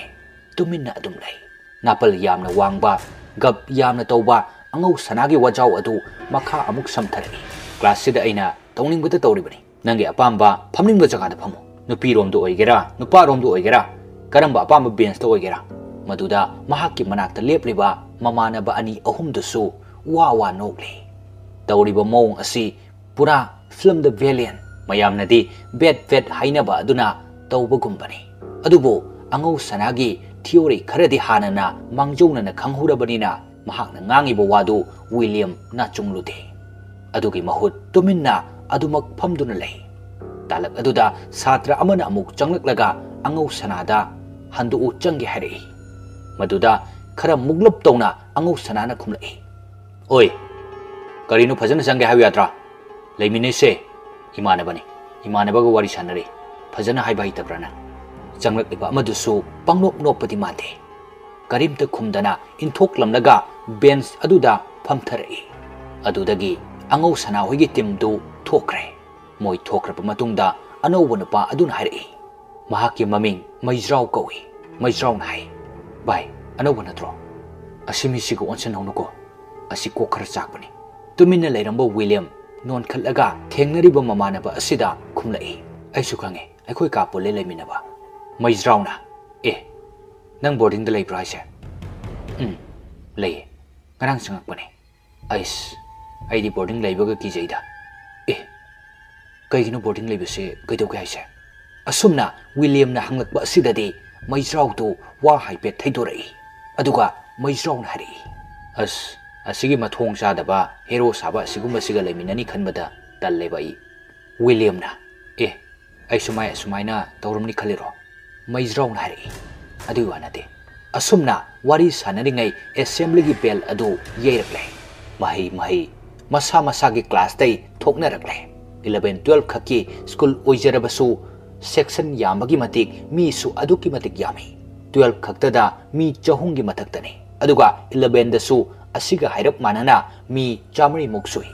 ꯇꯨꯃꯤꯟꯅ ꯑꯗꯨꯝ ꯂꯩ꯫ ꯅꯥꯄꯜ ꯌꯥꯝꯅ ꯋꯥꯡꯕ, ꯒꯞ ꯌꯥꯝꯅ ꯇꯧꯕ ꯑꯉꯧ ꯁꯅꯥꯒꯤ ꯋꯥꯖꯥꯎ ꯑꯗꯨ ꯃꯈꯥ ꯑꯃꯨꯛ ꯁꯝꯊꯔꯛꯏ꯫ "ꯀ꯭ꯂꯥꯁꯁꯤꯗ ꯑꯩꯅ ꯇꯧꯅꯤꯡꯕꯗ ꯇꯧꯔꯤꯕꯅꯤ꯫ ꯅꯪꯒꯤ ꯑꯄꯥꯝꯕ ꯐꯝꯅꯤꯡꯕ ꯖꯒꯥꯗ ꯐꯝꯃꯨ꯫ ꯅꯨꯄꯤꯔꯣꯝꯗ ꯑꯣꯏꯒꯦꯔꯥ, ꯅꯨꯄꯥꯔꯣꯝꯗ ꯑꯣꯏꯒꯦꯔꯥ, ꯀꯔꯝꯕ ꯑꯄꯥꯝꯕ ꯕꯦꯟꯆꯇ ꯑꯣꯏꯒꯦꯔꯥ꯫" ꯃꯗꯨꯗ ꯃꯍꯥꯛꯀꯤ ꯃꯅꯥꯛꯇ ꯂꯦꯞꯂꯤꯕ ꯃꯃꯥꯟꯅꯕ ꯑꯅꯤ ꯑꯍꯨꯝꯗꯨꯁꯨ ꯋꯥ ꯋꯥ ꯅꯣꯛꯂꯤ꯫ ꯇꯧꯔꯤꯕ ꯃꯑꯣꯡ ꯑꯁꯤ ꯄꯨꯔꯥ film The Valiant, ꯃꯌꯥꯝꯅꯗꯤ ꯕꯦꯠ ꯕꯦꯠ ꯍꯥꯏꯅꯕ ꯑꯗꯨꯅ ꯇꯧꯕꯒꯨꯝꯕꯅꯤ꯫ ꯑꯗꯨꯕꯨ ꯑꯉꯧ ꯁꯅꯥꯒꯤ theory ꯈꯔꯗꯤ ꯍꯥꯟꯅꯅ ꯃꯥꯡꯖꯧꯅꯅ ꯈꯪꯍꯧꯔꯕꯅꯤꯅ ꯃꯍꯥꯛꯅ ꯉꯥꯡꯉꯤꯕ ꯋꯥꯗꯨ ꯋꯤꯂꯤꯌꯝ ꯅꯥꯆꯨꯡꯂꯨꯗꯦ꯫ ꯑꯗꯨꯒꯤ ꯃꯍꯨꯠ ꯇꯨꯃꯤꯟꯅ ꯑꯗꯨꯃꯛ ꯐꯝꯗꯨꯅ ꯂꯩ꯫ ꯇꯥꯂꯛ ꯑꯗꯨꯗ ꯁꯥꯇ꯭ꯔ ꯑꯃꯅ ꯑꯃꯨꯛ ꯆꯪꯂꯛꯂꯒ ꯑꯉꯧ ꯁꯅꯥꯗ "ꯍꯟꯗꯣꯛꯎ, ꯆꯪꯒꯦ" ꯍꯥꯏꯔꯛꯏ꯫ ꯃꯗꯨꯗ ꯈꯔ ꯃꯨꯛꯂꯞ ꯇꯧꯅ ꯑꯉꯧ ꯁꯅꯥꯅ ꯈꯨꯝꯂꯛꯏ, "ꯑꯣꯏ, ꯀꯔꯤꯅꯣ, ꯐꯖꯅ ꯆꯪꯒꯦ ꯍꯥꯏꯌꯨ ꯌꯥꯗ꯭ꯔꯥ? ꯂꯩꯃꯤꯟꯅꯩꯁꯦ ꯏꯃꯥꯟꯅꯕꯅꯤ, ꯏꯃꯥꯟꯅꯕꯒ ꯋꯥꯔꯤ ꯁꯥꯟꯅꯔꯤ, ꯐꯖꯅ ꯍꯥꯏꯕ ꯍꯩꯇꯕ꯭ꯔꯥ ꯅꯪ?" ꯆꯪꯂꯛꯂꯤꯕ ꯑꯃꯗꯨꯁꯨ ꯄꯪꯅꯣꯛ ꯅꯣꯛꯄꯗꯤ ꯃꯥꯟꯗꯦ꯫ ꯀꯔꯤꯝꯇ ꯈꯨꯝꯗꯅ ꯏꯟꯊꯣꯛꯂꯝꯂꯒ ꯕꯦꯟꯆ ꯑꯗꯨꯗ ꯐꯝꯊꯔꯛꯏ꯫ ꯑꯗꯨꯗꯒꯤ ꯑꯉꯧ ꯁꯅꯥ ꯍꯣꯏꯒꯤ ꯇꯤꯝꯗꯨ ꯊꯣꯛꯈ꯭ꯔꯦ꯫ ꯃꯣꯏ ꯊꯣꯛꯈ꯭ꯔꯕ ꯃꯇꯨꯡꯗ ꯑꯅꯧꯕ ꯅꯨꯄꯥ ꯑꯗꯨꯅ ꯍꯥꯏꯔꯛꯏ, "ꯃꯍꯥꯛꯀꯤ ꯃꯃꯤꯡ ꯃꯩꯖ꯭ꯔꯥꯎ ꯀꯧꯏ꯫" ꯃꯩꯖ꯭ꯔꯥꯎꯅ ꯍꯥꯏ, "ꯚꯥꯏ, ꯑꯅꯧꯕ ꯅꯠꯇ꯭ꯔꯣ? ꯑꯁꯤ ꯃꯤꯁꯤꯒ ꯑꯣꯟꯁꯤꯟꯍꯧꯅꯨꯀꯣ, ꯑꯁꯤ ꯀꯣꯛ ꯈꯔ ꯆꯥꯛꯄꯅꯤ꯫" ꯇꯨꯃꯤꯟꯅ ꯂꯩꯔꯝꯕ ꯋꯤꯂꯤꯌꯝ ꯅꯣꯟꯈꯠꯂꯒ ꯊꯦꯡꯅꯔꯤꯕ ꯃꯃꯥꯟꯅꯕ ꯑꯁꯤꯗ ꯈꯨꯝꯂꯛꯏ, "ꯑꯩꯁꯨ ꯈꯪꯉꯦ, ꯑꯩꯈꯣꯏ ꯀꯥ ꯄꯨꯜꯂꯦ ꯂꯩꯃꯤꯟꯅꯕ꯫" ꯃꯩꯖ꯭ꯔꯥꯎꯅ, "ꯑꯦ, ꯅꯪ ꯕꯣꯔꯗꯤꯡꯗ ꯂꯩꯕ꯭ꯔꯣ ꯍꯥꯏꯁꯦ?" "ꯎꯝ, ꯂꯩꯌꯦ, ꯉꯔꯥꯡ ꯆꯪꯉꯛꯄꯅꯦ꯫" "ꯑꯩꯁ, ꯑꯩꯗꯤ ꯕꯣꯔꯗꯤꯡ ꯂꯩꯕꯒ ꯀꯤꯖꯩꯗ꯫" "ꯑꯦ, ꯀꯩꯒꯤꯅꯣ ꯕꯣꯔꯗꯤꯡ ꯂꯩꯕꯁꯦ ꯀꯩꯗꯧꯒꯦ ꯍꯥꯏꯁꯦ?" ꯑꯁꯨꯝꯅ ꯋꯤꯂꯤꯌꯝꯅ ꯍꯪꯂꯛꯄ ꯑꯁꯤꯗꯗꯤ ꯃꯩꯖ꯭ꯔꯥꯎꯗꯨ ꯋꯥ ꯍꯥꯏꯐꯦꯠ ꯊꯩꯗꯣꯔꯛꯏ꯫ ꯑꯗꯨꯒ ꯃꯩꯖ꯭ꯔꯥꯎꯅ ꯍꯥꯏꯔꯛꯏ, "ꯑꯁ, ꯑꯁꯤꯒꯤ ꯃꯊꯣꯡ ꯆꯥꯗꯕ ꯍꯦꯔꯣ ꯁꯥꯕ ꯑꯁꯤꯒꯨꯝꯕꯁꯤꯒ ꯂꯩꯃꯤꯟꯅꯅꯤ ꯈꯟꯕꯗ ꯇꯜꯂꯦꯕ ꯑꯩ꯫" ꯋꯤꯂꯤꯌꯝꯅ, "ꯑꯦ, ꯑꯩꯁꯨ ꯃꯥꯏ ꯑꯁꯨꯃꯥꯏꯅ ꯇꯧꯔꯝꯅꯤ ꯈꯜꯂꯤꯔꯣ? ꯃꯩꯖ꯭ꯔꯥꯎꯅ ꯍꯥꯏꯔꯛꯏ꯫ ꯑꯗꯨꯒꯤ ꯋꯥ ꯅꯠꯇꯦ꯫ ꯑꯁꯨꯝꯅ ꯋꯥꯔꯤ ꯁꯥꯟꯅꯔꯤꯉꯩ assemblyꯒꯤ bell ꯑꯗꯨ ꯌꯩꯔꯛꯂꯦ꯫ ꯃꯍꯩ ꯃꯍꯩ ꯃꯁꯥ ꯃꯁꯥꯒꯤ classꯇꯩ ꯊꯣꯛꯅꯔꯛꯂꯦ꯫ Eleven twelve ꯈꯛꯀꯤ school ꯑꯣꯏꯖꯔꯕꯁꯨ section ꯌꯥꯝꯕꯒꯤ ꯃꯇꯤꯛ ꯃꯤꯁꯨ ꯑꯗꯨꯛꯀꯤ ꯃꯇꯤꯛ ꯌꯥꯝꯃꯤ꯫ Twelve ꯈꯛꯇꯗ ꯃꯤ ꯆꯍꯨꯝꯒꯤ ꯃꯊꯛꯇꯅꯤ꯫ ꯑꯗꯨꯒ elevenꯗꯁꯨ ꯑꯁꯤꯒ ꯍꯥꯏꯔꯞ ꯃꯥꯟꯅꯅ ꯃꯤ ꯆꯥꯃꯔꯤꯃꯨꯛ ꯁꯨꯏ꯫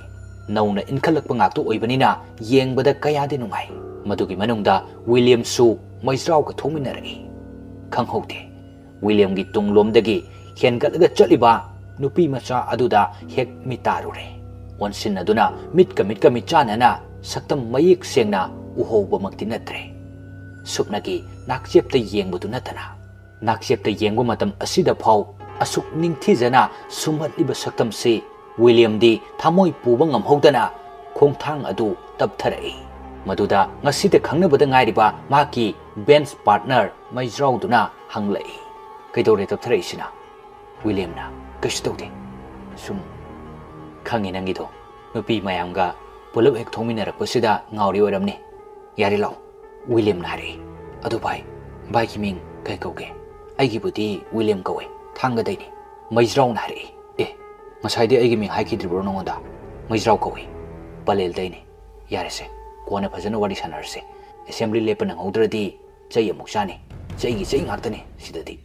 ꯅꯧꯅ ꯏꯟꯈꯠꯂꯛꯄ ꯉꯥꯛꯇ ꯑꯣꯏꯕꯅꯤꯅ ꯌꯦꯡꯕꯗ ꯀꯌꯥꯗꯤ ꯅꯨꯡꯉꯥꯏ꯫ ꯃꯗꯨꯒꯤ ꯃꯅꯨꯡꯗ ꯋꯤꯂꯤꯌꯝꯁꯨ ꯃꯩꯖ꯭ꯔꯥꯎꯒ ꯊꯣꯛꯃꯤꯟꯅꯔꯛꯏ꯫ ꯈꯪꯍꯧꯗꯦ꯫ ꯋꯤꯂꯤꯌꯝꯒꯤ ꯇꯨꯡꯂꯣꯝꯗꯒꯤ ꯍꯦꯟꯒꯠꯂꯒ ꯆꯠꯂꯤꯕ ꯅꯨꯄꯤ ꯃꯆꯥ ꯑꯗꯨꯗ ꯍꯦꯛ ꯃꯤꯠ ꯇꯥꯔꯨꯔꯦ꯫ ꯑꯣꯟꯁꯤꯟꯅꯗꯨꯅ ꯃꯤꯠꯀ ꯃꯤꯠꯀ ꯃꯤꯠꯆꯥꯟꯅꯅ ꯁꯛꯇꯝ ꯃꯌꯦꯛ ꯁꯦꯡꯅ ꯎꯍꯧꯕꯃꯛꯇꯤ ꯅꯠꯇ꯭ꯔꯦ꯫ ꯁꯨꯞꯅꯒꯤ ꯅꯥꯛꯆꯦꯞꯇ ꯌꯦꯡꯕꯗꯨ ꯅꯠꯇꯅ꯫ ꯅꯥꯛꯆꯦꯞꯇ ꯌꯦꯡꯕ ꯃꯇꯝ ꯑꯁꯤꯗ ꯐꯥꯎ ꯑꯁꯨꯛ ꯅꯤꯡꯊꯤꯖꯅ ꯁꯨꯝꯍꯠꯂꯤꯕ ꯁꯛꯇꯝꯁꯤ ꯋꯤꯂꯤꯌꯝꯗꯤ ꯊꯃꯣꯏ ꯄꯨꯕ ꯉꯝꯍꯧꯗꯅ ꯈꯣꯡꯊꯥꯡ ꯑꯗꯨ ꯇꯞꯊꯔꯛꯏ꯫ ꯃꯗꯨꯗ ꯉꯁꯤꯗ ꯈꯪꯅꯕꯗ ꯉꯥꯏꯔꯤꯕ ꯃꯍꯥꯛꯀꯤ bench partner ꯃꯩꯖ꯭ꯔꯥꯎꯗꯨꯅ ꯍꯪꯂꯛꯏ, "ꯀꯩꯗꯧꯔꯦ ꯇꯞꯊꯔꯛꯏꯁꯤꯅ?" ꯋꯤꯂꯤꯌꯝꯅ, "ꯀꯩꯁꯨ ꯇꯧꯗꯦ꯫ ꯁꯨꯝ ꯈꯪꯉꯤ ꯅꯪꯒꯤꯗꯣ꯫ ꯅꯨꯄꯤ ꯃꯌꯥꯝꯒ ꯄꯨꯂꯞ ꯍꯦꯛ ꯊꯣꯛꯃꯤꯟꯅꯔꯛꯄꯁꯤꯗ ꯉꯥꯎꯔꯤ ꯑꯣꯏꯔꯝꯅꯤ꯫ ꯌꯥꯔꯦ ꯂꯥꯛꯑꯣ꯫" ꯋꯤꯂꯤꯌꯝꯅ ꯍꯥꯏꯔꯛꯏ꯫ "ꯑꯗꯨ ꯚꯥꯏ, ꯚꯥꯏꯒꯤ ꯃꯤꯡ ꯀꯩ ꯀꯧꯒꯦ?" "ꯑꯩꯒꯤꯕꯨꯗꯤ ꯋꯤꯂꯤꯌꯝ ꯀꯧꯋꯦ, ꯊꯥꯡꯒꯗꯩꯅꯤ꯫" ꯃꯩꯖ꯭ꯔꯥꯎꯅ ꯍꯥꯏꯔꯛꯏ꯫ "ꯑꯦ, ꯉꯁꯥꯏꯗꯤ ꯑꯩꯒꯤ ꯃꯤꯡ ꯍꯥꯏꯈꯤꯗ꯭ꯔꯤꯕ꯭ꯔꯣ ꯅꯉꯣꯟꯗ?" "ꯃꯩꯖ꯭ꯔꯥꯎ ꯀꯧꯏ, ꯄꯂꯦꯜꯗꯩꯅꯤ꯫" "ꯌꯥꯔꯦꯁꯦ, ꯀꯣꯟꯅ ꯐꯖꯅ ꯋꯥꯔꯤ ꯁꯥꯟꯅꯔꯁꯦ꯫ Assembly ꯂꯦꯞꯄ ꯅꯪꯍꯧꯗ꯭ꯔꯗꯤ ꯆꯩ ꯑꯃꯨꯛ ꯆꯥꯅꯤ꯫ ꯆꯩꯒꯤ ꯆꯩ ꯉꯥꯛꯇꯅꯤ ꯁꯤꯗꯗꯤ꯫"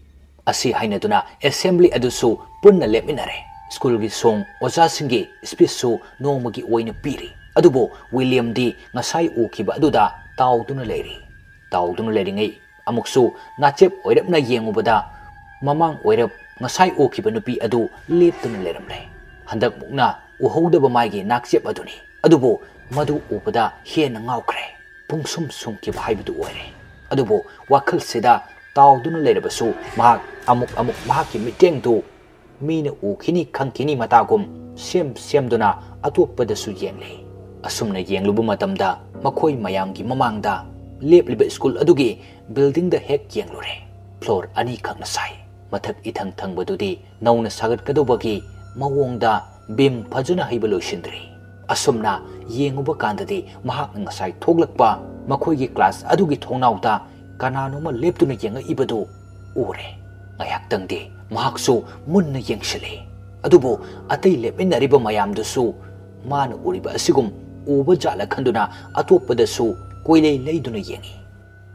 ꯑꯁꯤ ꯍꯥꯏꯅꯗꯨꯅ assembly ꯑꯗꯨꯁꯨ ꯄꯨꯟꯅ ꯂꯦꯞꯃꯤꯟꯅꯔꯦ꯫ ꯁ꯭ꯀꯨꯜꯒꯤ ꯁꯣꯡ ꯑꯣꯖꯥꯁꯤꯡꯒꯤ speechꯁꯨ ꯅꯣꯡꯃꯒꯤ ꯑꯣꯏꯅ ꯄꯤꯔꯤ꯫ ꯑꯗꯨꯕꯨ ꯋꯤꯂꯤꯌꯝꯗꯤ ꯉꯁꯥꯏ ꯎꯈꯤꯕ ꯑꯗꯨꯗ ꯇꯥꯎꯗꯨꯅ ꯂꯩꯔꯤ꯫ ꯇꯥꯎꯗꯨꯅ ꯂꯩꯔꯤꯉꯩ ꯑꯃꯨꯛꯁꯨ ꯅꯥꯆꯦꯞ ꯑꯣꯏꯔꯞꯅ ꯌꯦꯡꯉꯨꯕꯗ ꯃꯃꯥꯡ ꯑꯣꯏꯔꯞ ꯉꯁꯥꯏ ꯎꯈꯤꯕ ꯅꯨꯄꯤ ꯑꯗꯨ ꯂꯦꯞꯇꯨꯅ ꯂꯩꯔꯝꯂꯦ꯫ ꯍꯟꯗꯛꯃꯨꯛꯅ ꯎꯍꯧꯗꯕ ꯃꯥꯏꯒꯤ ꯅꯥꯛꯆꯦꯞ ꯑꯗꯨꯅꯤ꯫ ꯑꯗꯨꯕꯨ ꯃꯗꯨ ꯎꯕꯗ ꯍꯦꯟꯅ ꯉꯥꯎꯈ꯭ꯔꯦ꯫ ꯄꯨꯡꯁꯨꯝ ꯁꯨꯝꯈꯤꯕ ꯍꯥꯏꯕꯗꯨ ꯑꯣꯏꯔꯦ꯫ ꯑꯗꯨꯕꯨ ꯋꯥꯈꯜꯁꯤꯗ ꯇꯥꯎꯗꯨꯅ ꯂꯩꯔꯕꯁꯨ ꯃꯍꯥꯛ ꯑꯃꯨꯛ ꯑꯃꯨꯛ ꯃꯍꯥꯛꯀꯤ ꯃꯤꯠꯌꯦꯡꯗꯨ ꯃꯤꯅ ꯎꯈꯤꯅꯤ ꯈꯪꯈꯤꯅꯤ ꯃꯇꯥꯒꯨꯝ ꯁꯦꯝ ꯁꯦꯝꯗꯨꯅ ꯑꯇꯣꯞꯄꯗꯁꯨ ꯌꯦꯡꯂꯤ꯫ ꯑꯁꯨꯝꯅ ꯌꯦꯡꯂꯨꯕ ꯃꯇꯝꯗ ꯃꯈꯣꯏ ꯃꯌꯥꯝꯒꯤ ꯃꯃꯥꯡꯗ ꯂꯦꯞꯂꯤꯕ ꯁ꯭ꯀꯨꯜ ꯑꯗꯨꯒꯤ buildingꯗ ꯍꯦꯛ ꯌꯦꯡꯂꯨꯔꯦ꯫ Floor ꯑꯅꯤꯈꯛꯅ ꯁꯥꯏ꯫ ꯃꯊꯛ ꯏꯊꯪ ꯊꯪꯕꯗꯨꯗꯤ ꯅꯧꯅ ꯁꯥꯒꯠꯀꯗꯧꯕꯒꯤ ꯃꯑꯣꯡꯗ beam ꯐꯖꯅ ꯍꯩꯕ ꯂꯣꯏꯁꯤꯟꯗ꯭ꯔꯤ꯫ ꯑꯁꯨꯝꯅ ꯌꯦꯡꯉꯨꯕ ꯀꯥꯟꯗꯗꯤ ꯃꯍꯥꯛꯅ ꯉꯁꯥꯏ ꯊꯣꯛꯂꯛꯄ ꯃꯈꯣꯏꯒꯤ class ꯑꯗꯨꯒꯤ ꯊꯣꯡꯅꯥꯎꯗ ꯀꯅꯥꯅꯣꯝꯃ ꯂꯦꯞꯇꯨꯅ ꯌꯦꯡꯉꯛꯏꯕꯗꯨ ꯎꯔꯦ꯫ ꯉꯥꯏꯍꯥꯛꯇꯪꯗꯤ ꯃꯍꯥꯛꯁꯨ ꯃꯨꯟꯅ ꯌꯦꯡꯁꯤꯜꯂꯤ꯫ ꯑꯗꯨꯕꯨ ꯑꯇꯩ ꯂꯦꯞꯃꯤꯟꯅꯔꯤꯕ ꯃꯌꯥꯝꯗꯨꯁꯨ ꯃꯥꯅ ꯎꯔꯤꯕ ꯑꯁꯤꯒꯨꯝ ꯎꯕ ꯖꯥꯠꯂ ꯈꯟꯗꯨꯅ ꯑꯇꯣꯞꯄꯗꯁꯨ ꯀꯣꯏꯂꯩ ꯂꯩꯗꯨꯅ ꯌꯦꯡꯉꯤ꯫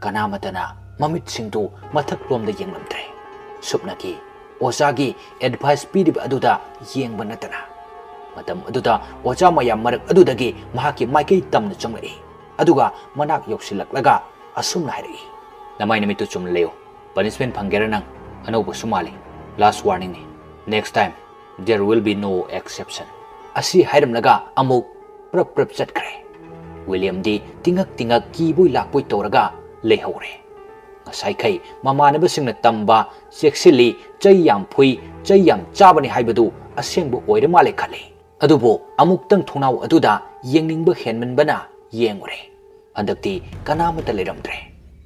ꯀꯅꯥꯃꯠꯇꯅ ꯃꯃꯤꯠꯁꯤꯡꯗꯨ ꯃꯊꯛꯂꯣꯝꯗ ꯌꯦꯡꯂꯝꯗ꯭ꯔꯦ꯫ ꯁꯨꯞꯅꯒꯤ ꯑꯣꯖꯥꯒꯤ ꯑꯦꯗꯚꯥꯏꯁ ꯄꯤꯔꯤꯕ ꯑꯗꯨꯗ ꯌꯦꯡꯕ ꯅꯠꯇꯅ꯫ ꯃꯇꯝ ꯑꯗꯨꯗ ꯑꯣꯖꯥ ꯃꯌꯥꯝ ꯃꯔꯛ ꯑꯗꯨꯗꯒꯤ ꯃꯍꯥꯛꯀꯤ ꯃꯥꯏꯀꯩ ꯇꯝꯅ ꯆꯪꯂꯛꯏ꯫ ꯑꯗꯨꯒ ꯃꯅꯥꯛ ꯌꯧꯁꯤꯜꯂꯛꯂꯒ ꯑꯁꯨꯝꯅ ꯍꯥꯏꯔꯛꯏ, "ꯅꯃꯥꯏ ꯅꯃꯤꯠꯇꯨ ꯆꯨꯝꯅ ꯂꯩꯌꯨ꯫ ꯄꯅꯤꯁꯃꯦꯟ ꯐꯪꯒꯦꯔꯥ ꯅꯪ? ꯑꯅꯧꯕꯁꯨ ꯃꯥꯜꯂꯤ꯫ Last warningꯅꯤ꯫ Next time there will be no exception." ꯑꯁꯤ ꯍꯥꯏꯔꯝꯂꯒ ꯑꯃꯨꯛ ꯄ꯭ꯔꯞ ꯄ꯭ꯔꯞ ꯆꯠꯈ꯭ꯔꯦ꯫ ꯋꯤꯂꯤꯌꯝꯗꯤ ꯇꯤꯡꯉꯛ ꯇꯤꯡꯉꯛ ꯀꯤꯕꯣꯏ ꯂꯥꯛꯄꯣꯏ ꯇꯧꯔꯒ ꯂꯩꯍꯧꯔꯦ꯫ ꯉꯁꯥꯏꯈꯩ ꯃꯃꯥꯟꯅꯕꯁꯤꯡꯅ ꯇꯝꯕ "ꯆꯦꯛꯁꯤꯜꯂꯤ, ꯆꯩ ꯌꯥꯝ ꯐꯨꯏ, ꯆꯩ ꯌꯥꯝ ꯆꯥꯕꯅꯤ" ꯍꯥꯏꯕꯗꯨ ꯑꯁꯦꯡꯕ ꯑꯣꯏꯔ ꯃꯥꯜꯂꯦ ꯈꯜꯂꯤ꯫ ꯑꯗꯨꯕꯨ ꯑꯃꯨꯛꯇꯪ ꯊꯣꯡꯅꯥꯎ ꯑꯗꯨꯗ ꯌꯦꯡꯅꯤꯡꯕ ꯍꯦꯟꯃꯟꯕꯅ ꯌꯦꯡꯉꯨꯔꯦ꯫ ꯍꯟꯗꯛꯇꯤ ꯀꯅꯥꯃꯠꯇ ꯂꯩꯔꯝꯗ꯭ꯔꯦ꯫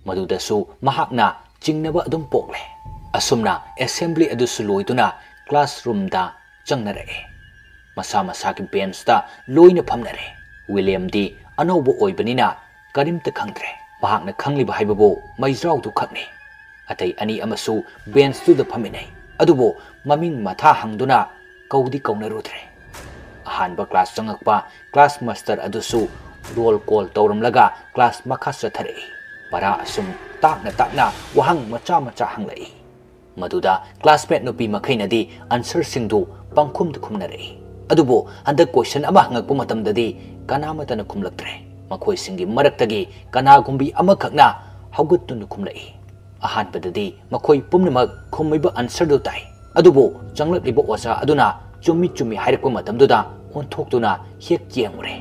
ꯃꯗꯨꯗꯁꯨ ꯃꯍꯥꯛꯅ ꯆꯤꯡꯅꯕ ꯑꯗꯨꯝ ꯄꯣꯛꯂꯦ꯫ ꯑꯁꯨꯝꯅ ꯑꯦꯁꯦꯝꯕ꯭ꯂꯤ ꯑꯗꯨꯁꯨ ꯂꯣꯏꯗꯨꯅ ꯀ꯭ꯂꯥꯁꯔꯨꯝꯗ ꯆꯪꯅꯔꯛꯑꯦ꯫ ꯃꯁꯥ ꯃꯁꯥꯒꯤ ꯕꯦꯟꯁꯇ ꯂꯣꯏꯅ ꯐꯝꯅꯔꯦ꯫ ꯋꯤꯂꯤꯌꯝꯗꯤ ꯑꯅꯧꯕ ꯑꯣꯏꯕꯅꯤꯅ ꯀꯔꯤꯝꯇ ꯈꯪꯗ꯭ꯔꯦ꯫ ꯃꯍꯥꯛꯅ ꯈꯪꯂꯤꯕ ꯍꯥꯏꯕꯕꯨ ꯃꯩꯖꯥꯎꯗꯨ ꯈꯛꯅꯤ꯫ ꯑꯇꯩ ꯑꯅꯤ ꯑꯃꯁꯨ ꯕꯦꯟꯁꯇꯨꯗ ꯐꯝꯃꯤꯟꯅꯩ꯫ ꯑꯗꯨꯕꯨ ꯃꯃꯤꯡ ꯃꯊꯥ ꯍꯪꯗꯨꯅ ꯀꯧꯗꯤ ꯀꯧꯅꯔꯨꯗ꯭ꯔꯦ꯫ ꯑꯍꯥꯟꯕ ꯀ꯭ꯂꯥꯁ ꯆꯪꯉꯛꯄ ꯀ꯭ꯂꯥꯁ ꯃꯥꯁꯇꯔ ꯑꯗꯨꯁꯨ ꯔꯣꯜ ꯀꯣꯜ ꯇꯧꯔꯝꯂꯒ ꯀ꯭ꯂꯥꯁ ꯃꯈꯥ ꯆꯠꯊꯔꯛꯏ꯫ ꯄꯔꯥ ꯑꯁꯨꯝ ꯇꯥꯛꯅ ꯇꯥꯛꯅ ꯋꯥꯍꯪ ꯃꯆꯥ ꯃꯆꯥ ꯍꯪꯂꯛꯏ꯫ ꯃꯗꯨꯗ ꯀ꯭ꯂꯥꯁꯃꯦꯠ ꯅꯨꯄꯤ ꯃꯈꯩꯅꯗꯤ ꯑꯟꯁꯔꯁꯤꯡꯗꯨ ꯄꯪꯈꯨꯝꯗ ꯈꯨꯝꯅꯔꯛꯏ꯫ ꯑꯗꯨꯕꯨ ꯍꯟꯗꯛ ꯀꯣꯏꯁꯟ ꯑꯃ ꯍꯪꯉꯛꯄ ꯃꯇꯝꯗꯗꯤ ꯀꯅꯥꯃꯠꯇꯅ ꯈꯨꯝꯂꯛꯇ꯭ꯔꯦ꯫ ꯃꯈꯣꯏꯁꯤꯡꯒꯤ ꯃꯔꯛꯇꯒꯤ ꯀꯅꯥꯒꯨꯝꯕꯤ ꯑꯃꯈꯛꯅ ꯍꯧꯒꯠꯇꯨꯅ ꯈꯨꯝꯂꯛꯏ꯫ ꯑꯍꯥꯟꯕꯗꯗꯤ ꯃꯈꯣꯏ ꯄꯨꯝꯅꯃꯛ ꯈꯨꯝꯃꯤꯕ ꯑꯟꯁꯔꯗꯨ ꯇꯥꯏ꯫ ꯑꯗꯨꯕꯨ ꯆꯪꯂꯛꯂꯤꯕ ꯑꯣꯖꯥ ꯑꯗꯨꯅ ꯆꯨꯝꯃꯤ ꯆꯨꯝꯃꯤ ꯍꯥꯏꯔꯛꯄ ꯃꯇꯝꯗꯨꯗ ꯑꯣꯟꯊꯣꯛꯇꯨꯅ ꯍꯦꯛ ꯌꯦꯡꯉꯨꯔꯦ꯫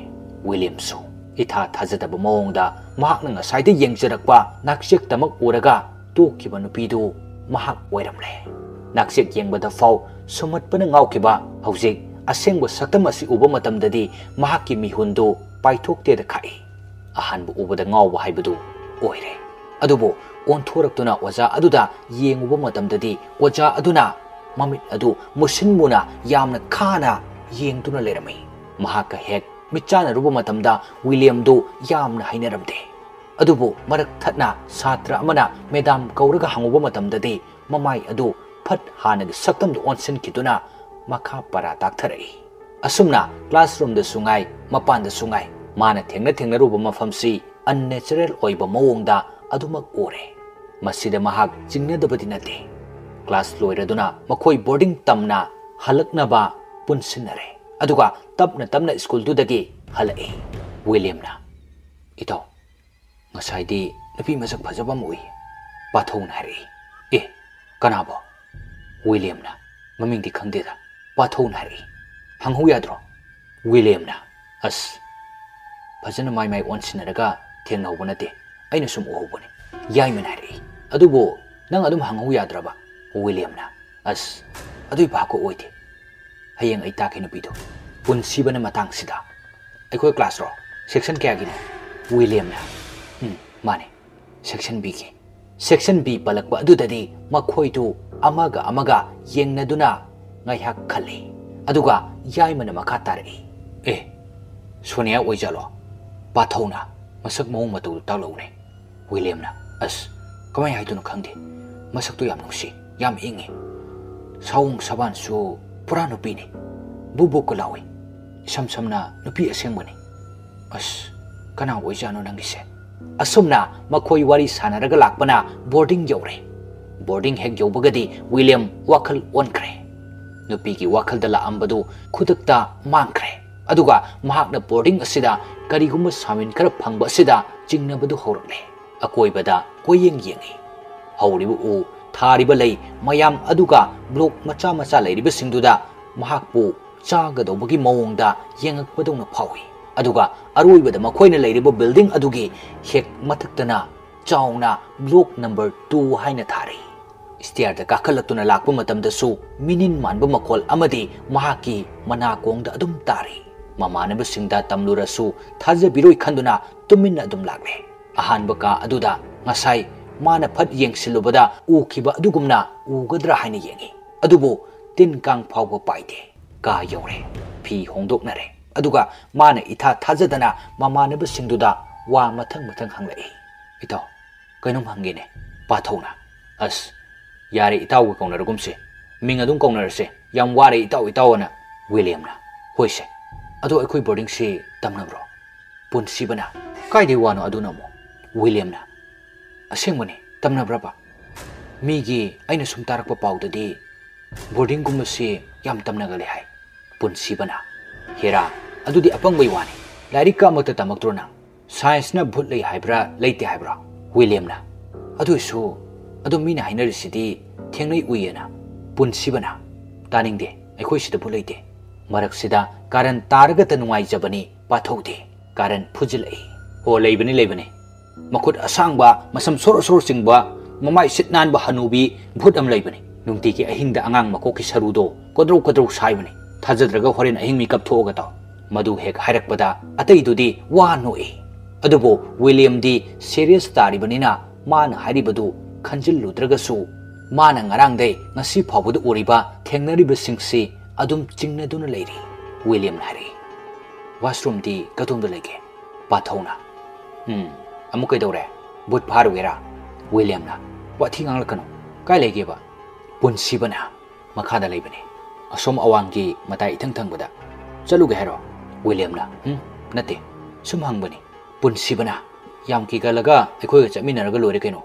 ꯋꯤꯂꯤꯌꯝꯁꯨ ꯏꯊꯥ ꯊꯥꯖꯗꯕ ꯃꯑꯣꯡꯗ ꯃꯍꯥꯛꯅ ꯉꯁꯥꯏꯗ ꯌꯦꯡꯖꯔꯛꯄ ꯅꯥꯛꯆꯦꯛꯇꯃꯛ ꯎꯔꯒ ꯇꯣꯛꯈꯤꯕ ꯅꯨꯄꯤꯗꯨ ꯃꯍꯥꯛ ꯑꯣꯏꯔꯝꯂꯦ꯫ ꯅꯥꯛꯆꯦꯛ ꯌꯦꯡꯕꯗ ꯐꯥꯎ ꯁꯨꯝꯍꯠꯄꯅ ꯉꯥꯎꯈꯤꯕ ꯍꯧꯖꯤꯛ ꯑꯁꯦꯡꯕ ꯁꯛꯇꯝ ꯑꯁꯤ ꯎꯕ ꯃꯇꯝꯗꯗꯤ ꯃꯍꯥꯛꯀꯤ ꯃꯤꯍꯨꯟꯗꯨ ꯄꯥꯏꯊꯣꯛꯇꯦꯗ ꯈꯥꯛꯏ꯫ ꯑꯍꯥꯟꯕ ꯎꯕꯗ ꯉꯥꯎꯕ ꯍꯥꯏꯕꯗꯨ ꯑꯣꯏꯔꯦ꯫ ꯑꯗꯨꯕꯨ ꯑꯣꯟꯊꯣꯔꯛꯇꯨꯅ ꯑꯣꯖꯥ ꯑꯗꯨꯗ ꯌꯦꯡꯉꯨꯕ ꯃꯇꯝꯗꯗꯤ ꯑꯣꯖꯥ ꯑꯗꯨꯅ ꯃꯃꯤꯠ ꯑꯗꯨ ꯃꯨꯁꯤꯟ ꯃꯨꯅ ꯌꯥꯝꯅ ꯈꯥꯅ ꯌꯦꯡꯗꯨꯅ ꯂꯩꯔꯝꯃꯤ꯫ ꯃꯍꯥꯛꯀ ꯍꯦꯛ ꯃꯤꯠꯆꯥꯟꯅꯔꯨꯕ ꯃꯇꯝꯗ ꯋꯤꯂꯤꯌꯝꯗꯨ ꯌꯥꯝꯅ ꯍꯩꯅꯔꯝꯗꯦ꯫ ꯑꯗꯨꯕꯨ ꯃꯔꯛ ꯊꯠꯅ ꯁꯥꯇ꯭ꯔ ꯑꯃꯅ ꯃꯦꯗꯥꯝ ꯀꯧꯔꯒ ꯍꯪꯉꯨꯕ ꯃꯇꯝꯗꯗꯤ ꯃꯃꯥꯏ ꯑꯗꯨ ꯐꯠ ꯍꯥꯟꯅꯒꯤ ꯁꯛꯇꯝꯗ ꯑꯣꯟꯁꯤꯟꯈꯤꯗꯨꯅ ꯃꯈꯥ ꯄꯔꯥ ꯇꯥꯛꯊꯔꯛꯏ꯫ ꯑꯁꯨꯝꯅ ꯀ꯭ꯂꯥꯁꯔꯨꯝꯗꯁꯨ ꯉꯥꯏ, ꯃꯄꯥꯟꯗꯁꯨ ꯉꯥꯏ, ꯃꯥꯅ ꯊꯦꯡꯅ ꯊꯦꯡꯅꯔꯨꯕ ꯃꯐꯝꯁꯤ ꯑꯟꯅꯦꯆꯔꯦꯜ ꯑꯣꯏꯕ ꯃꯑꯣꯡꯗ ꯑꯗꯨꯃꯛ ꯎꯔꯦ꯫ ꯃꯁꯤꯗ ꯃꯍꯥꯛ ꯆꯤꯡꯅꯗꯕꯗꯤ ꯅꯠꯇꯦ꯫ ꯀ꯭ꯂꯥꯁ ꯂꯣꯏꯔꯗꯨꯅ ꯃꯈꯣꯏ ꯕꯣꯔꯗꯤꯡ ꯇꯝꯅ ꯍꯜꯂꯛꯅꯕ ꯄꯨꯟꯁꯤꯟꯅꯔꯦ꯫ ꯑꯗꯨꯒ ꯇꯞꯅ ꯇꯞꯅ ꯁ꯭ꯀꯨꯜꯗꯨꯗꯒꯤ ꯍꯜꯂꯛꯏ꯫ ꯋꯤꯂꯤꯌꯝꯅ, "ꯏꯇꯥꯎ, ꯉꯁꯥꯏꯗꯤ ꯅꯨꯄꯤ ꯃꯁꯛ ꯐꯖꯕ ꯑꯃ ꯎꯏ꯫" ꯄꯥꯊꯧꯅ ꯍꯥꯏꯔꯛꯏ꯫ "ꯑꯦ, ꯀꯅꯥꯕꯣ?" ꯋꯤꯂꯤꯌꯝꯅ, "ꯃꯃꯤꯡꯗꯤ ꯈꯪꯗꯦꯗ, ꯄꯥꯊꯧꯅ ꯍꯥꯏꯔꯛꯏ꯫ ꯍꯪꯍꯧ ꯌꯥꯗ꯭ꯔꯣ?" ꯋꯤꯂꯤꯌꯝꯅ, "ꯑꯁ, ꯐꯖꯅ ꯃꯥꯏ ꯃꯥꯏ ꯑꯣꯟꯁꯤꯟꯅꯔꯒ ꯊꯦꯡꯅꯍꯧꯕ ꯅꯠꯇꯦ, ꯑꯩꯅ ꯁꯨꯝ ꯎꯍꯧꯕꯅꯤ꯫" ꯌꯥꯏꯃꯅ ꯍꯥꯏꯔꯛꯏ꯫ "ꯑꯗꯨꯕꯨ ꯅꯪ ꯑꯗꯨꯝ ꯍꯪꯍꯧ ꯌꯥꯗ꯭ꯔꯕ?" ꯋꯤꯂꯤꯌꯝꯅ, "ꯑꯁ, ꯑꯗꯨꯏ ꯚꯥꯞꯀ ꯑꯣꯏꯗꯦ꯫ ꯍꯌꯦꯡ ꯑꯩ ꯇꯥꯛꯀꯦ ꯅꯨꯄꯤꯗꯣ꯫" ꯄꯨꯟꯁꯤꯕꯅ ꯃꯇꯥꯡꯁꯤꯗ, "ꯑꯩꯈꯣꯏ ꯀ꯭ꯂꯥꯁꯔꯣ? ꯁꯦꯛꯁꯟ ꯀꯌꯥꯒꯤꯅꯣ?" ꯋꯤꯂꯤꯌꯝꯅ, "ꯎꯝ, ꯃꯥꯅꯦ, ꯁꯦꯛꯁꯟ ꯕꯤꯒꯤ꯫" ꯁꯦꯛꯁꯟ ꯕꯤ ꯄꯜꯂꯛꯄ ꯑꯗꯨꯗꯗꯤ ꯃꯈꯣꯏꯗꯨ ꯑꯃꯒ ꯑꯃꯒ ꯌꯦꯡꯅꯗꯨꯅ ꯉꯥꯏꯍꯥꯛ ꯈꯜꯂꯤ꯫ ꯑꯗꯨꯒ ꯌꯥꯏꯃꯅ ꯃꯈꯥ ꯇꯥꯔꯛꯏ, "ꯑꯦ, ꯁꯣꯅꯤꯌꯥ ꯑꯣꯏꯖꯥꯠꯂꯣ? ꯄꯥꯊꯧꯅ ꯃꯁꯛ ꯃꯑꯣꯡ ꯃꯇꯧꯗꯨ ꯇꯥꯛꯂꯛꯎꯅꯦ꯫" ꯋꯤꯂꯤꯌꯝꯅ, "ꯑꯁ, ꯀꯃꯥꯏ ꯍꯥꯏꯗꯣꯏꯅꯣ ꯈꯪꯗꯦ꯫ ꯃꯁꯛꯇꯣ ꯌꯥꯝ ꯅꯨꯡꯁꯤ, ꯌꯥꯝ ꯏꯪꯉꯤ꯫ ꯁꯥꯋꯣꯡ ꯁꯥꯕꯥꯟꯁꯨ ꯄꯨꯔꯥ ꯅꯨꯄꯤꯅꯤ꯫ ꯕꯨꯛ ꯕꯨꯛꯀ ꯂꯥꯎꯏ꯫ ꯏꯁꯝ ꯁꯝꯅ ꯅꯨꯄꯤ ꯑꯁꯦꯡꯕꯅꯤ꯫ ꯑꯁ, ꯀꯅꯥ ꯑꯣꯏꯖꯥꯠꯅꯣ ꯅꯪꯒꯤꯁꯦ?" ꯑꯁꯨꯝꯅ ꯃꯈꯣꯏ ꯋꯥꯔꯤ ꯁꯥꯟꯅꯔꯒ ꯂꯥꯛꯄꯅ ꯕꯣꯔꯗꯤꯡ ꯌꯧꯔꯦ꯫ ꯕꯣꯔꯗꯤꯡ ꯍꯦꯛ ꯌꯧꯕꯒꯗꯤ ꯋꯤꯂꯤꯌꯝ ꯋꯥꯈꯜ ꯑꯣꯟꯈ꯭ꯔꯦ꯫ ꯅꯨꯄꯤꯒꯤ ꯋꯥꯈꯜꯗ ꯂꯥꯛꯑꯝꯕꯗꯨ ꯈꯨꯗꯛꯇ ꯃꯥꯡꯈ꯭ꯔꯦ꯫ ꯑꯗꯨꯒ ꯃꯍꯥꯛꯅ ꯕꯣꯔꯗꯤꯡ ꯑꯁꯤꯗ ꯀꯔꯤꯒꯨꯝꯕ ꯁꯥꯃꯤꯟ ꯈꯔ ꯐꯪꯕ ꯑꯁꯤꯗ ꯆꯤꯡꯅꯕꯗꯨ ꯍꯧꯔꯛꯂꯦ꯫ ꯑꯀꯣꯏꯕꯗ ꯀꯣꯏꯌꯦꯡ ꯌꯦꯡꯉꯤ꯫ ꯍꯧꯔꯤꯕ ꯎ, ꯊꯥꯔꯤꯕ ꯂꯩ ꯃꯌꯥꯝ ꯑꯗꯨꯒ ꯕ꯭ꯂꯣꯛ ꯃꯆꯥ ꯃꯆꯥ ꯂꯩꯔꯤꯕꯁꯤꯡꯗꯨꯗ ꯃꯍꯥꯛꯄꯨ ꯆꯥꯒꯗꯧꯕꯒꯤ ꯃꯑꯣꯡꯗ ꯌꯦꯡꯉꯛꯄꯗꯧꯅ ꯐꯥꯎꯏ꯫ ꯑꯗꯨꯒ ꯑꯔꯣꯏꯕꯗ ꯃꯈꯣꯏꯅ ꯂꯩꯔꯤꯕ ꯕꯤꯜꯗꯤꯡ ꯑꯗꯨꯒꯤ ꯍꯦꯛ ꯃꯊꯛꯇꯅ ꯆꯥꯎꯅ ꯕ꯭ꯂꯣꯛ ꯅꯝꯕꯔ ꯇꯨ ꯍꯥꯏꯅ ꯊꯥꯔꯤ꯫ ꯁ꯭ꯇꯤꯌꯔꯗ ꯀꯥꯈꯠꯂꯛꯇꯨꯅ ꯂꯥꯛꯄ ꯃꯇꯝꯗꯁꯨ ꯃꯤꯅꯤꯟ ꯃꯥꯟꯕ ꯃꯈꯣꯜ ꯑꯃꯗꯤ ꯃꯍꯥꯛꯀꯤ ꯃꯅꯥꯀꯣꯡꯗ ꯑꯗꯨꯝ ꯇꯥꯔꯤ꯫ ꯃꯃꯥꯟꯅꯕꯁꯤꯡꯗ ꯇꯝꯂꯨꯔꯁꯨ ꯊꯥꯖꯕꯤꯔꯣꯏ ꯈꯟꯗꯨꯅ ꯇꯨꯃꯤꯟꯅ ꯑꯗꯨꯝ ꯂꯥꯛꯂꯦ꯫ ꯑꯍꯥꯟꯕ ꯀꯥ ꯑꯗꯨꯗ ꯉꯁꯥꯏ ꯃꯥꯅ ꯐꯠ ꯌꯦꯡꯁꯤꯜꯂꯨꯕꯗ ꯎꯈꯤꯕ ꯑꯗꯨꯒꯨꯝꯅ ꯎꯒꯗ꯭ꯔꯥ ꯍꯥꯏꯅ ꯌꯦꯡꯉꯤ꯫ ꯑꯗꯨꯕꯨ ꯇꯤꯟ ꯀꯥꯡ ꯐꯥꯎꯕ ꯄꯥꯏꯗꯦ꯫ ꯀꯥ ꯌꯧꯔꯦ꯫ ꯐꯤ ꯍꯣꯡꯗꯣꯛꯅꯔꯦ꯫ ꯑꯗꯨꯒ ꯃꯥꯅ ꯏꯊꯥ ꯊꯥꯖꯗꯅ ꯃꯃꯥꯟꯅꯕꯁꯤꯡꯗꯨꯗ ꯋꯥ ꯃꯊꯪ ꯃꯊꯪ ꯍꯪꯂꯛꯏ꯫ "ꯏꯇꯥꯎ, ꯀꯩꯅꯣꯝ ꯍꯪꯒꯦꯅꯦ?" ꯄꯥꯊꯧꯅ꯫ "ꯑꯁ, ꯌꯥꯔꯦ, ꯏꯇꯥꯎꯒ ꯀꯧꯅꯔꯒꯨꯝꯁꯦ꯫ ꯃꯤꯡ ꯑꯗꯨꯝ ꯀꯧꯅꯔꯁꯦ꯫ ꯌꯥꯝ ꯋꯥꯔꯦ, ꯏꯇꯥꯎ, ꯏꯇꯥꯎ" ꯑꯅ ꯋꯤꯂꯤꯌꯝꯅ꯫ "ꯍꯣꯏꯁꯦ, ꯑꯗꯣ ꯑꯩꯈꯣꯏ ꯕꯣꯔꯗꯤꯡꯁꯤ ꯇꯝꯅꯕ꯭ꯔꯣ?" ꯄꯨꯟꯁꯤꯕꯅ꯫ "ꯀꯥꯏꯗꯩ ꯋꯥꯅꯣ ꯑꯗꯨꯅ ꯑꯃꯨꯛ?" ꯋꯤꯂꯤꯌꯝꯅ꯫ "ꯑꯁꯦꯡꯕꯅꯦ, ꯇꯝꯅꯕ꯭ꯔꯕ? ꯃꯤꯒꯤ ꯑꯩꯅ ꯁꯨꯝ ꯇꯥꯔꯛꯄ ꯄꯥꯎꯗꯗꯤ ꯕꯣꯔꯗꯤꯡꯒꯨꯝꯕꯁꯤ ꯌꯥꯝ ꯇꯝꯅꯒꯜꯂꯦ ꯍꯥꯏ꯫" ꯄꯨꯟꯁꯤꯕꯅ꯫ "ꯍꯦꯔꯥ, ꯑꯗꯨꯗꯤ ꯑꯄꯪꯕꯩ ꯋꯥꯅꯤ꯫ ꯂꯥꯏꯔꯤꯛ ꯀꯥꯃꯛꯇ ꯇꯝꯃꯛꯇ꯭ꯔꯣ ꯅꯪ? ꯁꯥꯏꯟꯁꯅ ꯚꯨꯠ ꯂꯩ ꯍꯥꯏꯕ꯭ꯔꯥ, ꯂꯩꯇꯦ ꯍꯥꯏꯕ꯭ꯔꯥ?" ꯋꯤꯂꯤꯌꯝꯅ꯫ "ꯑꯗꯨ ꯑꯣꯏꯁꯨ ꯑꯗꯨꯝ ꯃꯤꯅ ꯍꯥꯏꯅꯔꯤꯁꯤꯗꯤ ꯊꯦꯡꯅꯩ ꯎꯏꯌꯦꯅ꯫" ꯄꯨꯟꯁꯤꯕꯅ꯫ "ꯇꯥꯅꯤꯡꯗꯦ, ꯑꯩꯈꯣꯏ ꯁꯤꯗ ꯚꯨꯠ ꯂꯩꯇꯦ꯫" ꯃꯔꯛꯁꯤꯗ ꯀꯥꯔꯟ ꯇꯥꯔꯒꯇ ꯅꯨꯡꯉꯥꯏꯖꯕꯅꯤ ꯄꯥꯊꯧꯗꯤ꯫ ꯀꯥꯔꯟ ꯐꯨꯖꯤꯜꯂꯛꯏ꯫ "ꯍꯣ, ꯂꯩꯕꯅꯤ, ꯂꯩꯕꯅꯤ꯫ ꯃꯈꯨꯠ ꯑꯁꯥꯡꯕ, ꯃꯁꯝ ꯁꯣꯔꯣ ꯁꯣꯔꯣ ꯆꯤꯡꯕ, ꯃꯃꯥꯏ ꯁꯤꯠ ꯅꯥꯟꯕ ꯍꯅꯨꯕꯤ ꯚꯨꯠ ꯑꯃ ꯂꯩꯕꯅꯤ꯫ ꯅꯨꯡꯇꯤꯒꯤ ꯑꯍꯤꯡꯗ ꯑꯉꯥꯡ ꯃꯀꯣꯛꯀꯤ ꯁꯔꯨꯗꯣ ꯀꯣꯗ꯭ꯔꯧ ꯀꯣꯗ꯭ꯔꯧ ꯁꯥꯏꯕꯅꯤ꯫ ꯊꯥꯖꯗ꯭ꯔꯒ ꯍꯣꯔꯦꯟ ꯑꯍꯤꯡ ꯃꯤꯀꯞ ꯊꯣꯛꯑꯒ ꯇꯥꯎ꯫" ꯃꯗꯨ ꯍꯦꯛ ꯍꯥꯏꯔꯛꯄꯗ ꯑꯇꯩꯗꯨꯗꯤ ꯋꯥ ꯅꯣꯛꯏ꯫ ꯑꯗꯨꯕꯨ ꯋꯤꯂꯤꯌꯝꯗꯤ ꯁꯤꯔꯤꯌꯁ ꯇꯥꯔꯤꯕꯅꯤꯅ ꯃꯥꯅ ꯍꯥꯏꯔꯤꯕꯗꯨ ꯈꯟꯖꯤꯜꯂꯨꯗ꯭ꯔꯒꯁꯨ ꯃꯥꯅ ꯉꯔꯥꯡꯗꯩ ꯉꯁꯤ ꯐꯥꯎꯕꯗ ꯎꯔꯤꯕ, ꯊꯦꯡꯅꯔꯤꯕꯁꯤꯡꯁꯤ ꯑꯗꯨꯝ ꯆꯤꯡꯅꯗꯨꯅ ꯂꯩꯔꯤ꯫ ꯋꯤꯂꯤꯌꯝꯅ ꯍꯥꯏꯔꯛꯏ꯫ "ꯋꯥꯁꯔꯨꯝꯗꯤ ꯀꯗꯣꯝꯗ ꯂꯩꯒꯦ?" ꯄꯥꯊꯧꯅ꯫ "ꯎꯝ, ꯑꯃꯨꯛ ꯀꯩꯗꯧꯔꯦ? ꯚꯨꯠ ꯐꯥꯔꯨꯒꯦꯔꯥ?" ꯋꯤꯂꯤꯌꯝꯅ꯫ "ꯋꯥꯊꯤ ꯉꯥꯡꯂꯛꯀꯅꯨ꯫ ꯀꯥꯏ ꯂꯩꯒꯦꯕ?" ꯄꯨꯟꯁꯤꯕꯅ꯫ "ꯃꯈꯥꯗ ꯂꯩꯕꯅꯦ, ꯑꯁꯣꯝ ꯑꯋꯥꯡꯒꯤ ꯃꯇꯥꯏ ꯏꯊꯪ ꯊꯪꯕꯗ꯫ ꯆꯠꯂꯨꯒꯦ ꯍꯥꯏꯔꯣ?" ꯋꯤꯂꯤꯌꯝꯅ꯫ "ꯎꯝ, ꯅꯠꯇꯦ, ꯁꯨꯝ ꯍꯪꯕꯅꯤ꯫" ꯄꯨꯟꯁꯤꯕꯅ꯫ "ꯌꯥꯝ ꯀꯤꯒꯜꯂꯒ ꯑꯩꯈꯣꯏꯒ ꯆꯠꯃꯤꯟꯅꯔꯒ ꯂꯣꯏꯔꯦ ꯀꯩꯅꯣ꯫"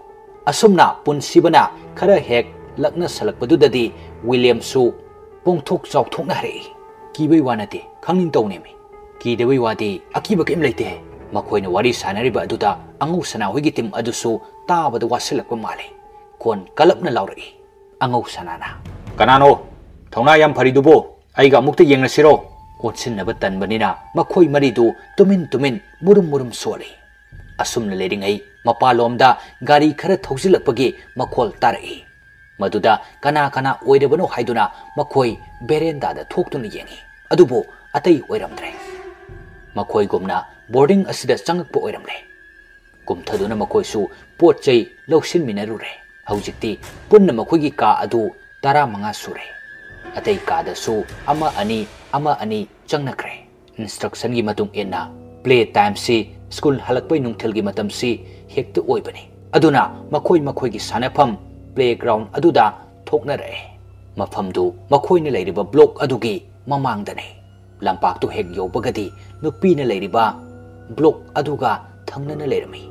ꯑꯁꯨꯝꯅ ꯄꯨꯟꯁꯤꯕꯅ ꯈꯔ ꯍꯦꯛ ꯂꯛꯅꯁꯜꯂꯛꯄꯗꯨꯗꯗꯤ ꯋꯤꯂꯤꯌꯝꯁꯨ ꯄꯣꯡꯊꯣꯛ ꯆꯥꯎꯊꯣꯛꯅ ꯍꯥꯏꯔꯛꯏ꯫ "ꯀꯤꯕꯩ ꯋꯥ ꯅꯠꯇꯦ, ꯈꯪꯅꯤꯡ ꯇꯧꯅꯦꯃꯤ꯫ ꯀꯤꯗꯕꯩ ꯋꯥꯗꯤ ꯑꯀꯤꯕ ꯀꯔꯤꯝ ꯂꯩꯇꯦꯍꯦ꯫" ꯃꯈꯣꯏꯅ ꯋꯥꯔꯤ ꯁꯥꯟꯅꯔꯤꯕ ꯑꯗꯨꯗ ꯑꯉꯧ ꯁꯅꯥ ꯍꯣꯏꯒꯤ ꯇꯤꯝ ꯑꯗꯨꯁꯨ ꯇꯥꯕꯗ ꯋꯥꯁꯤꯜꯂꯛꯄ ꯃꯥꯜꯂꯦ꯫ ꯈꯣꯟ ꯀꯜꯂꯞꯅ ꯂꯥꯎꯔꯛꯏ꯫ ꯑꯉꯧ ꯁꯅꯥꯅ꯫ "ꯀꯅꯥꯅꯣ? ꯊꯧꯅꯥ ꯌꯥꯝ ꯐꯔꯤꯗꯨꯕꯣ? ꯑꯩꯒ ꯑꯃꯨꯛꯇ ꯌꯦꯡꯅꯁꯤꯔꯣ?" ꯑꯣꯟꯁꯤꯟꯅꯕ ꯇꯟꯕꯅꯤꯅ ꯃꯈꯣꯏ ꯃꯔꯤꯗꯨ ꯇꯨꯃꯤꯟ ꯇꯨꯃꯤꯟ ꯃꯨꯔꯨꯝ ꯃꯨꯔꯨꯝ ꯁꯣꯜꯂꯤ꯫ ꯑꯁꯨꯝꯅ ꯂꯩꯔꯤꯉꯩ ꯃꯄꯥꯟꯂꯣꯝꯗ ꯒꯥꯔꯤ ꯈꯔ ꯊꯧꯖꯤꯜꯂꯛꯄꯒꯤ ꯃꯈꯣꯜ ꯇꯥꯔꯛꯏ꯫ ꯃꯗꯨꯗ ꯀꯅꯥ ꯀꯅꯥ ꯑꯣꯏꯔꯕꯅꯣ ꯍꯥꯏꯗꯨꯅ ꯃꯈꯣꯏ ꯕꯦꯔꯦꯟꯗꯥꯗ ꯊꯣꯛꯇꯨꯅ ꯌꯦꯡꯉꯤ꯫ ꯑꯗꯨꯕꯨ ꯑꯇꯩ ꯑꯣꯏꯔꯝꯗ꯭ꯔꯦ꯫ ꯃꯈꯣꯏꯒꯨꯝꯅ ꯕꯣꯔꯗꯤꯡ ꯑꯁꯤꯗ ꯆꯪꯉꯛꯄ ꯑꯣꯏꯔꯝꯂꯦ꯫ ꯀꯨꯝꯊꯗꯨꯅ ꯃꯈꯣꯏꯁꯨ ꯄꯣꯠ ꯆꯩ ꯂꯧꯁꯤꯟꯃꯤꯟꯅꯔꯨꯔꯦ꯫ ꯍꯧꯖꯤꯛꯇꯤ ꯄꯨꯟꯅ ꯃꯈꯣꯏꯒꯤ ꯀꯥ ꯑꯗꯨ ꯇꯔꯥꯃꯉꯥ ꯁꯨꯔꯦ꯫ ꯑꯇꯩ ꯀꯥꯗꯁꯨ ꯑꯃ ꯑꯅꯤ, ꯑꯃ ꯑꯅꯤ ꯆꯪꯅꯈ꯭ꯔꯦ꯫ ꯏꯟꯁꯇ꯭ꯔꯛꯁꯟꯒꯤ ꯃꯇꯨꯡ ꯏꯟꯅ ꯄ꯭ꯂꯦ ꯇꯥꯏꯝꯁꯤ ꯁ꯭ꯀꯨꯜ ꯍꯜꯂꯛꯄꯩ ꯅꯨꯡꯊꯤꯜꯒꯤ ꯃꯇꯝꯁꯤ ꯍꯦꯛꯇ ꯑꯣꯏꯕꯅꯤ꯫ ꯑꯗꯨꯅ ꯃꯈꯣꯏ ꯃꯈꯣꯏꯒꯤ ꯁꯥꯟꯅꯐꯝ playground ꯑꯗꯨꯗ ꯊꯣꯛꯅꯔꯛꯑꯦ꯫ ꯃꯐꯝꯗꯨ ꯃꯈꯣꯏꯅ ꯂꯩꯔꯤꯕ block ꯑꯗꯨꯒꯤ ꯃꯃꯥꯡꯗꯅꯤ꯫ ꯂꯝꯄꯥꯛꯇꯨ ꯍꯦꯛ ꯌꯧꯕꯒꯗꯤ ꯅꯨꯄꯤꯅ ꯂꯩꯔꯤꯕ block ꯑꯗꯨꯒ ꯊꯪꯅꯅ ꯂꯩꯔꯝꯃꯤ꯫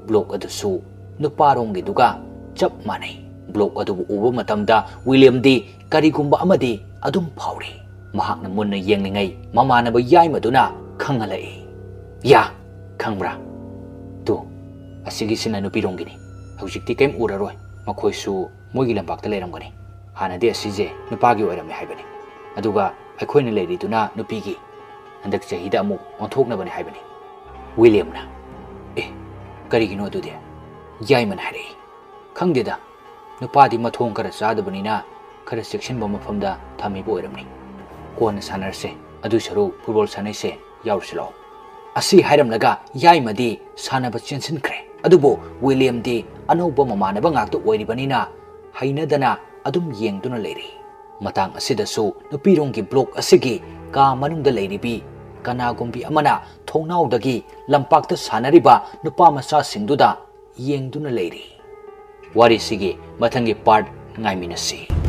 Block ꯑꯗꯨꯁꯨ ꯅꯨꯄꯥꯔꯣꯝꯒꯤꯗꯨꯒ ꯆꯞ ꯃꯥꯟꯅꯩ꯫ Block ꯑꯗꯨꯕꯨ ꯎꯕ ꯃꯇꯝꯗ ꯋꯤꯂꯤꯌꯝꯗꯤ ꯀꯔꯤꯒꯨꯝꯕ ꯑꯃꯗꯤ ꯑꯗꯨꯝ ꯐꯥꯎꯔꯤ꯫ ꯃꯍꯥꯛꯅ ꯃꯨꯟꯅ ꯌꯦꯡꯂꯤꯉꯩ ꯃꯃꯥꯟꯅꯕ ꯌꯥꯏꯃꯗꯨꯅ ꯈꯪꯍꯜꯂꯛꯏ꯫ "ꯌꯥ, ꯈꯪꯕ꯭ꯔꯥ? ꯇꯨ, ꯑꯁꯤꯒꯤꯁꯤꯅ ꯅꯨꯄꯤꯔꯣꯝꯒꯤꯅꯤ꯫ ꯍꯧꯖꯤꯛꯇꯤ ꯀꯩꯝ ꯎꯔꯔꯣꯏ꯫ ꯃꯈꯣꯏꯁꯨ ꯃꯣꯏꯒꯤ ꯂꯝꯄꯥꯛꯇ ꯂꯩꯔꯝꯒꯅꯤ꯫ ꯍꯥꯟꯅꯗꯤ ꯑꯁꯤꯁꯦ ꯅꯨꯄꯥꯒꯤ ꯑꯣꯏꯔꯝꯃꯦ ꯍꯥꯏꯕꯅꯤ꯫ ꯑꯗꯨꯒ ꯑꯩꯈꯣꯏꯅ ꯂꯩꯔꯤꯗꯨꯅ ꯅꯨꯄꯤꯒꯤ꯫ ꯍꯟꯗꯛ ꯆꯍꯤꯗ ꯑꯃꯨꯛ ꯑꯣꯟꯊꯣꯛꯅꯕꯅꯤ ꯍꯥꯏꯕꯅꯤ꯫" ꯋꯤꯂꯤꯌꯝꯅ, "ꯑꯦ, ꯀꯔꯤꯒꯤꯅꯣ ꯑꯗꯨꯗꯤ?" ꯌꯥꯏꯃꯅ ꯍꯥꯏꯔꯛꯏ꯫ "ꯈꯪꯗꯦꯗ, ꯅꯨꯄꯥꯗꯤ ꯃꯊꯣꯡ ꯈꯔ ꯆꯥꯗꯕꯅꯤꯅ ꯈꯔ ꯆꯦꯛꯁꯤꯟꯕ ꯃꯐꯝꯗ ꯊꯝꯃꯤꯕ ꯑꯣꯏꯔꯝꯅꯤ꯫ ꯀꯣꯟꯅ ꯁꯥꯟꯅꯔꯁꯦ, ꯑꯗꯨꯏ ꯁꯔꯨꯛ football ꯁꯥꯟꯅꯩꯁꯦ, ꯌꯥꯎꯔꯨꯁꯤ ꯂꯥꯛꯑꯣ꯫" ꯑꯁꯤ ꯍꯥꯏꯔꯝꯂꯒ ꯌꯥꯏꯃꯗꯤ ꯁꯥꯟꯅꯕ ꯆꯦꯟꯁꯤꯟꯈ꯭ꯔꯦ꯫ ꯑꯗꯨꯕꯨ ꯋꯤꯂꯤꯌꯝꯗꯤ ꯑꯅꯧꯕ ꯃꯃꯥꯟꯅꯕ ꯉꯥꯛꯇ ꯑꯣꯏꯔꯤꯕꯅꯤꯅ ꯍꯩꯅꯗꯅ ꯑꯗꯨꯝ ꯌꯦꯡꯗꯨꯅ ꯂꯩꯔꯤ꯫ ꯃꯇꯥꯡ ꯑꯁꯤꯗꯁꯨ ꯅꯨꯄꯤꯔꯣꯝꯒꯤ block ꯑꯁꯤꯒꯤ ꯀꯥ ꯃꯅꯨꯡꯗ ꯂꯩꯔꯤꯕꯤ ꯀꯅꯥꯒꯨꯝꯕꯤ ꯑꯃꯅ ꯊꯣꯡꯅꯥꯎꯗꯒꯤ ꯂꯝꯄꯥꯛꯇ ꯁꯥꯟꯅꯔꯤꯕ ꯅꯨꯄꯥ ꯃꯆꯥꯁꯤꯡꯗꯨꯗ ꯌꯦꯡꯗꯨꯅ ꯂꯩꯔꯤ꯫ ꯋꯥꯔꯤꯁꯤꯒꯤ ꯃꯊꯪꯒꯤ part ꯉꯥꯏꯃꯤꯟꯅꯁꯤ꯫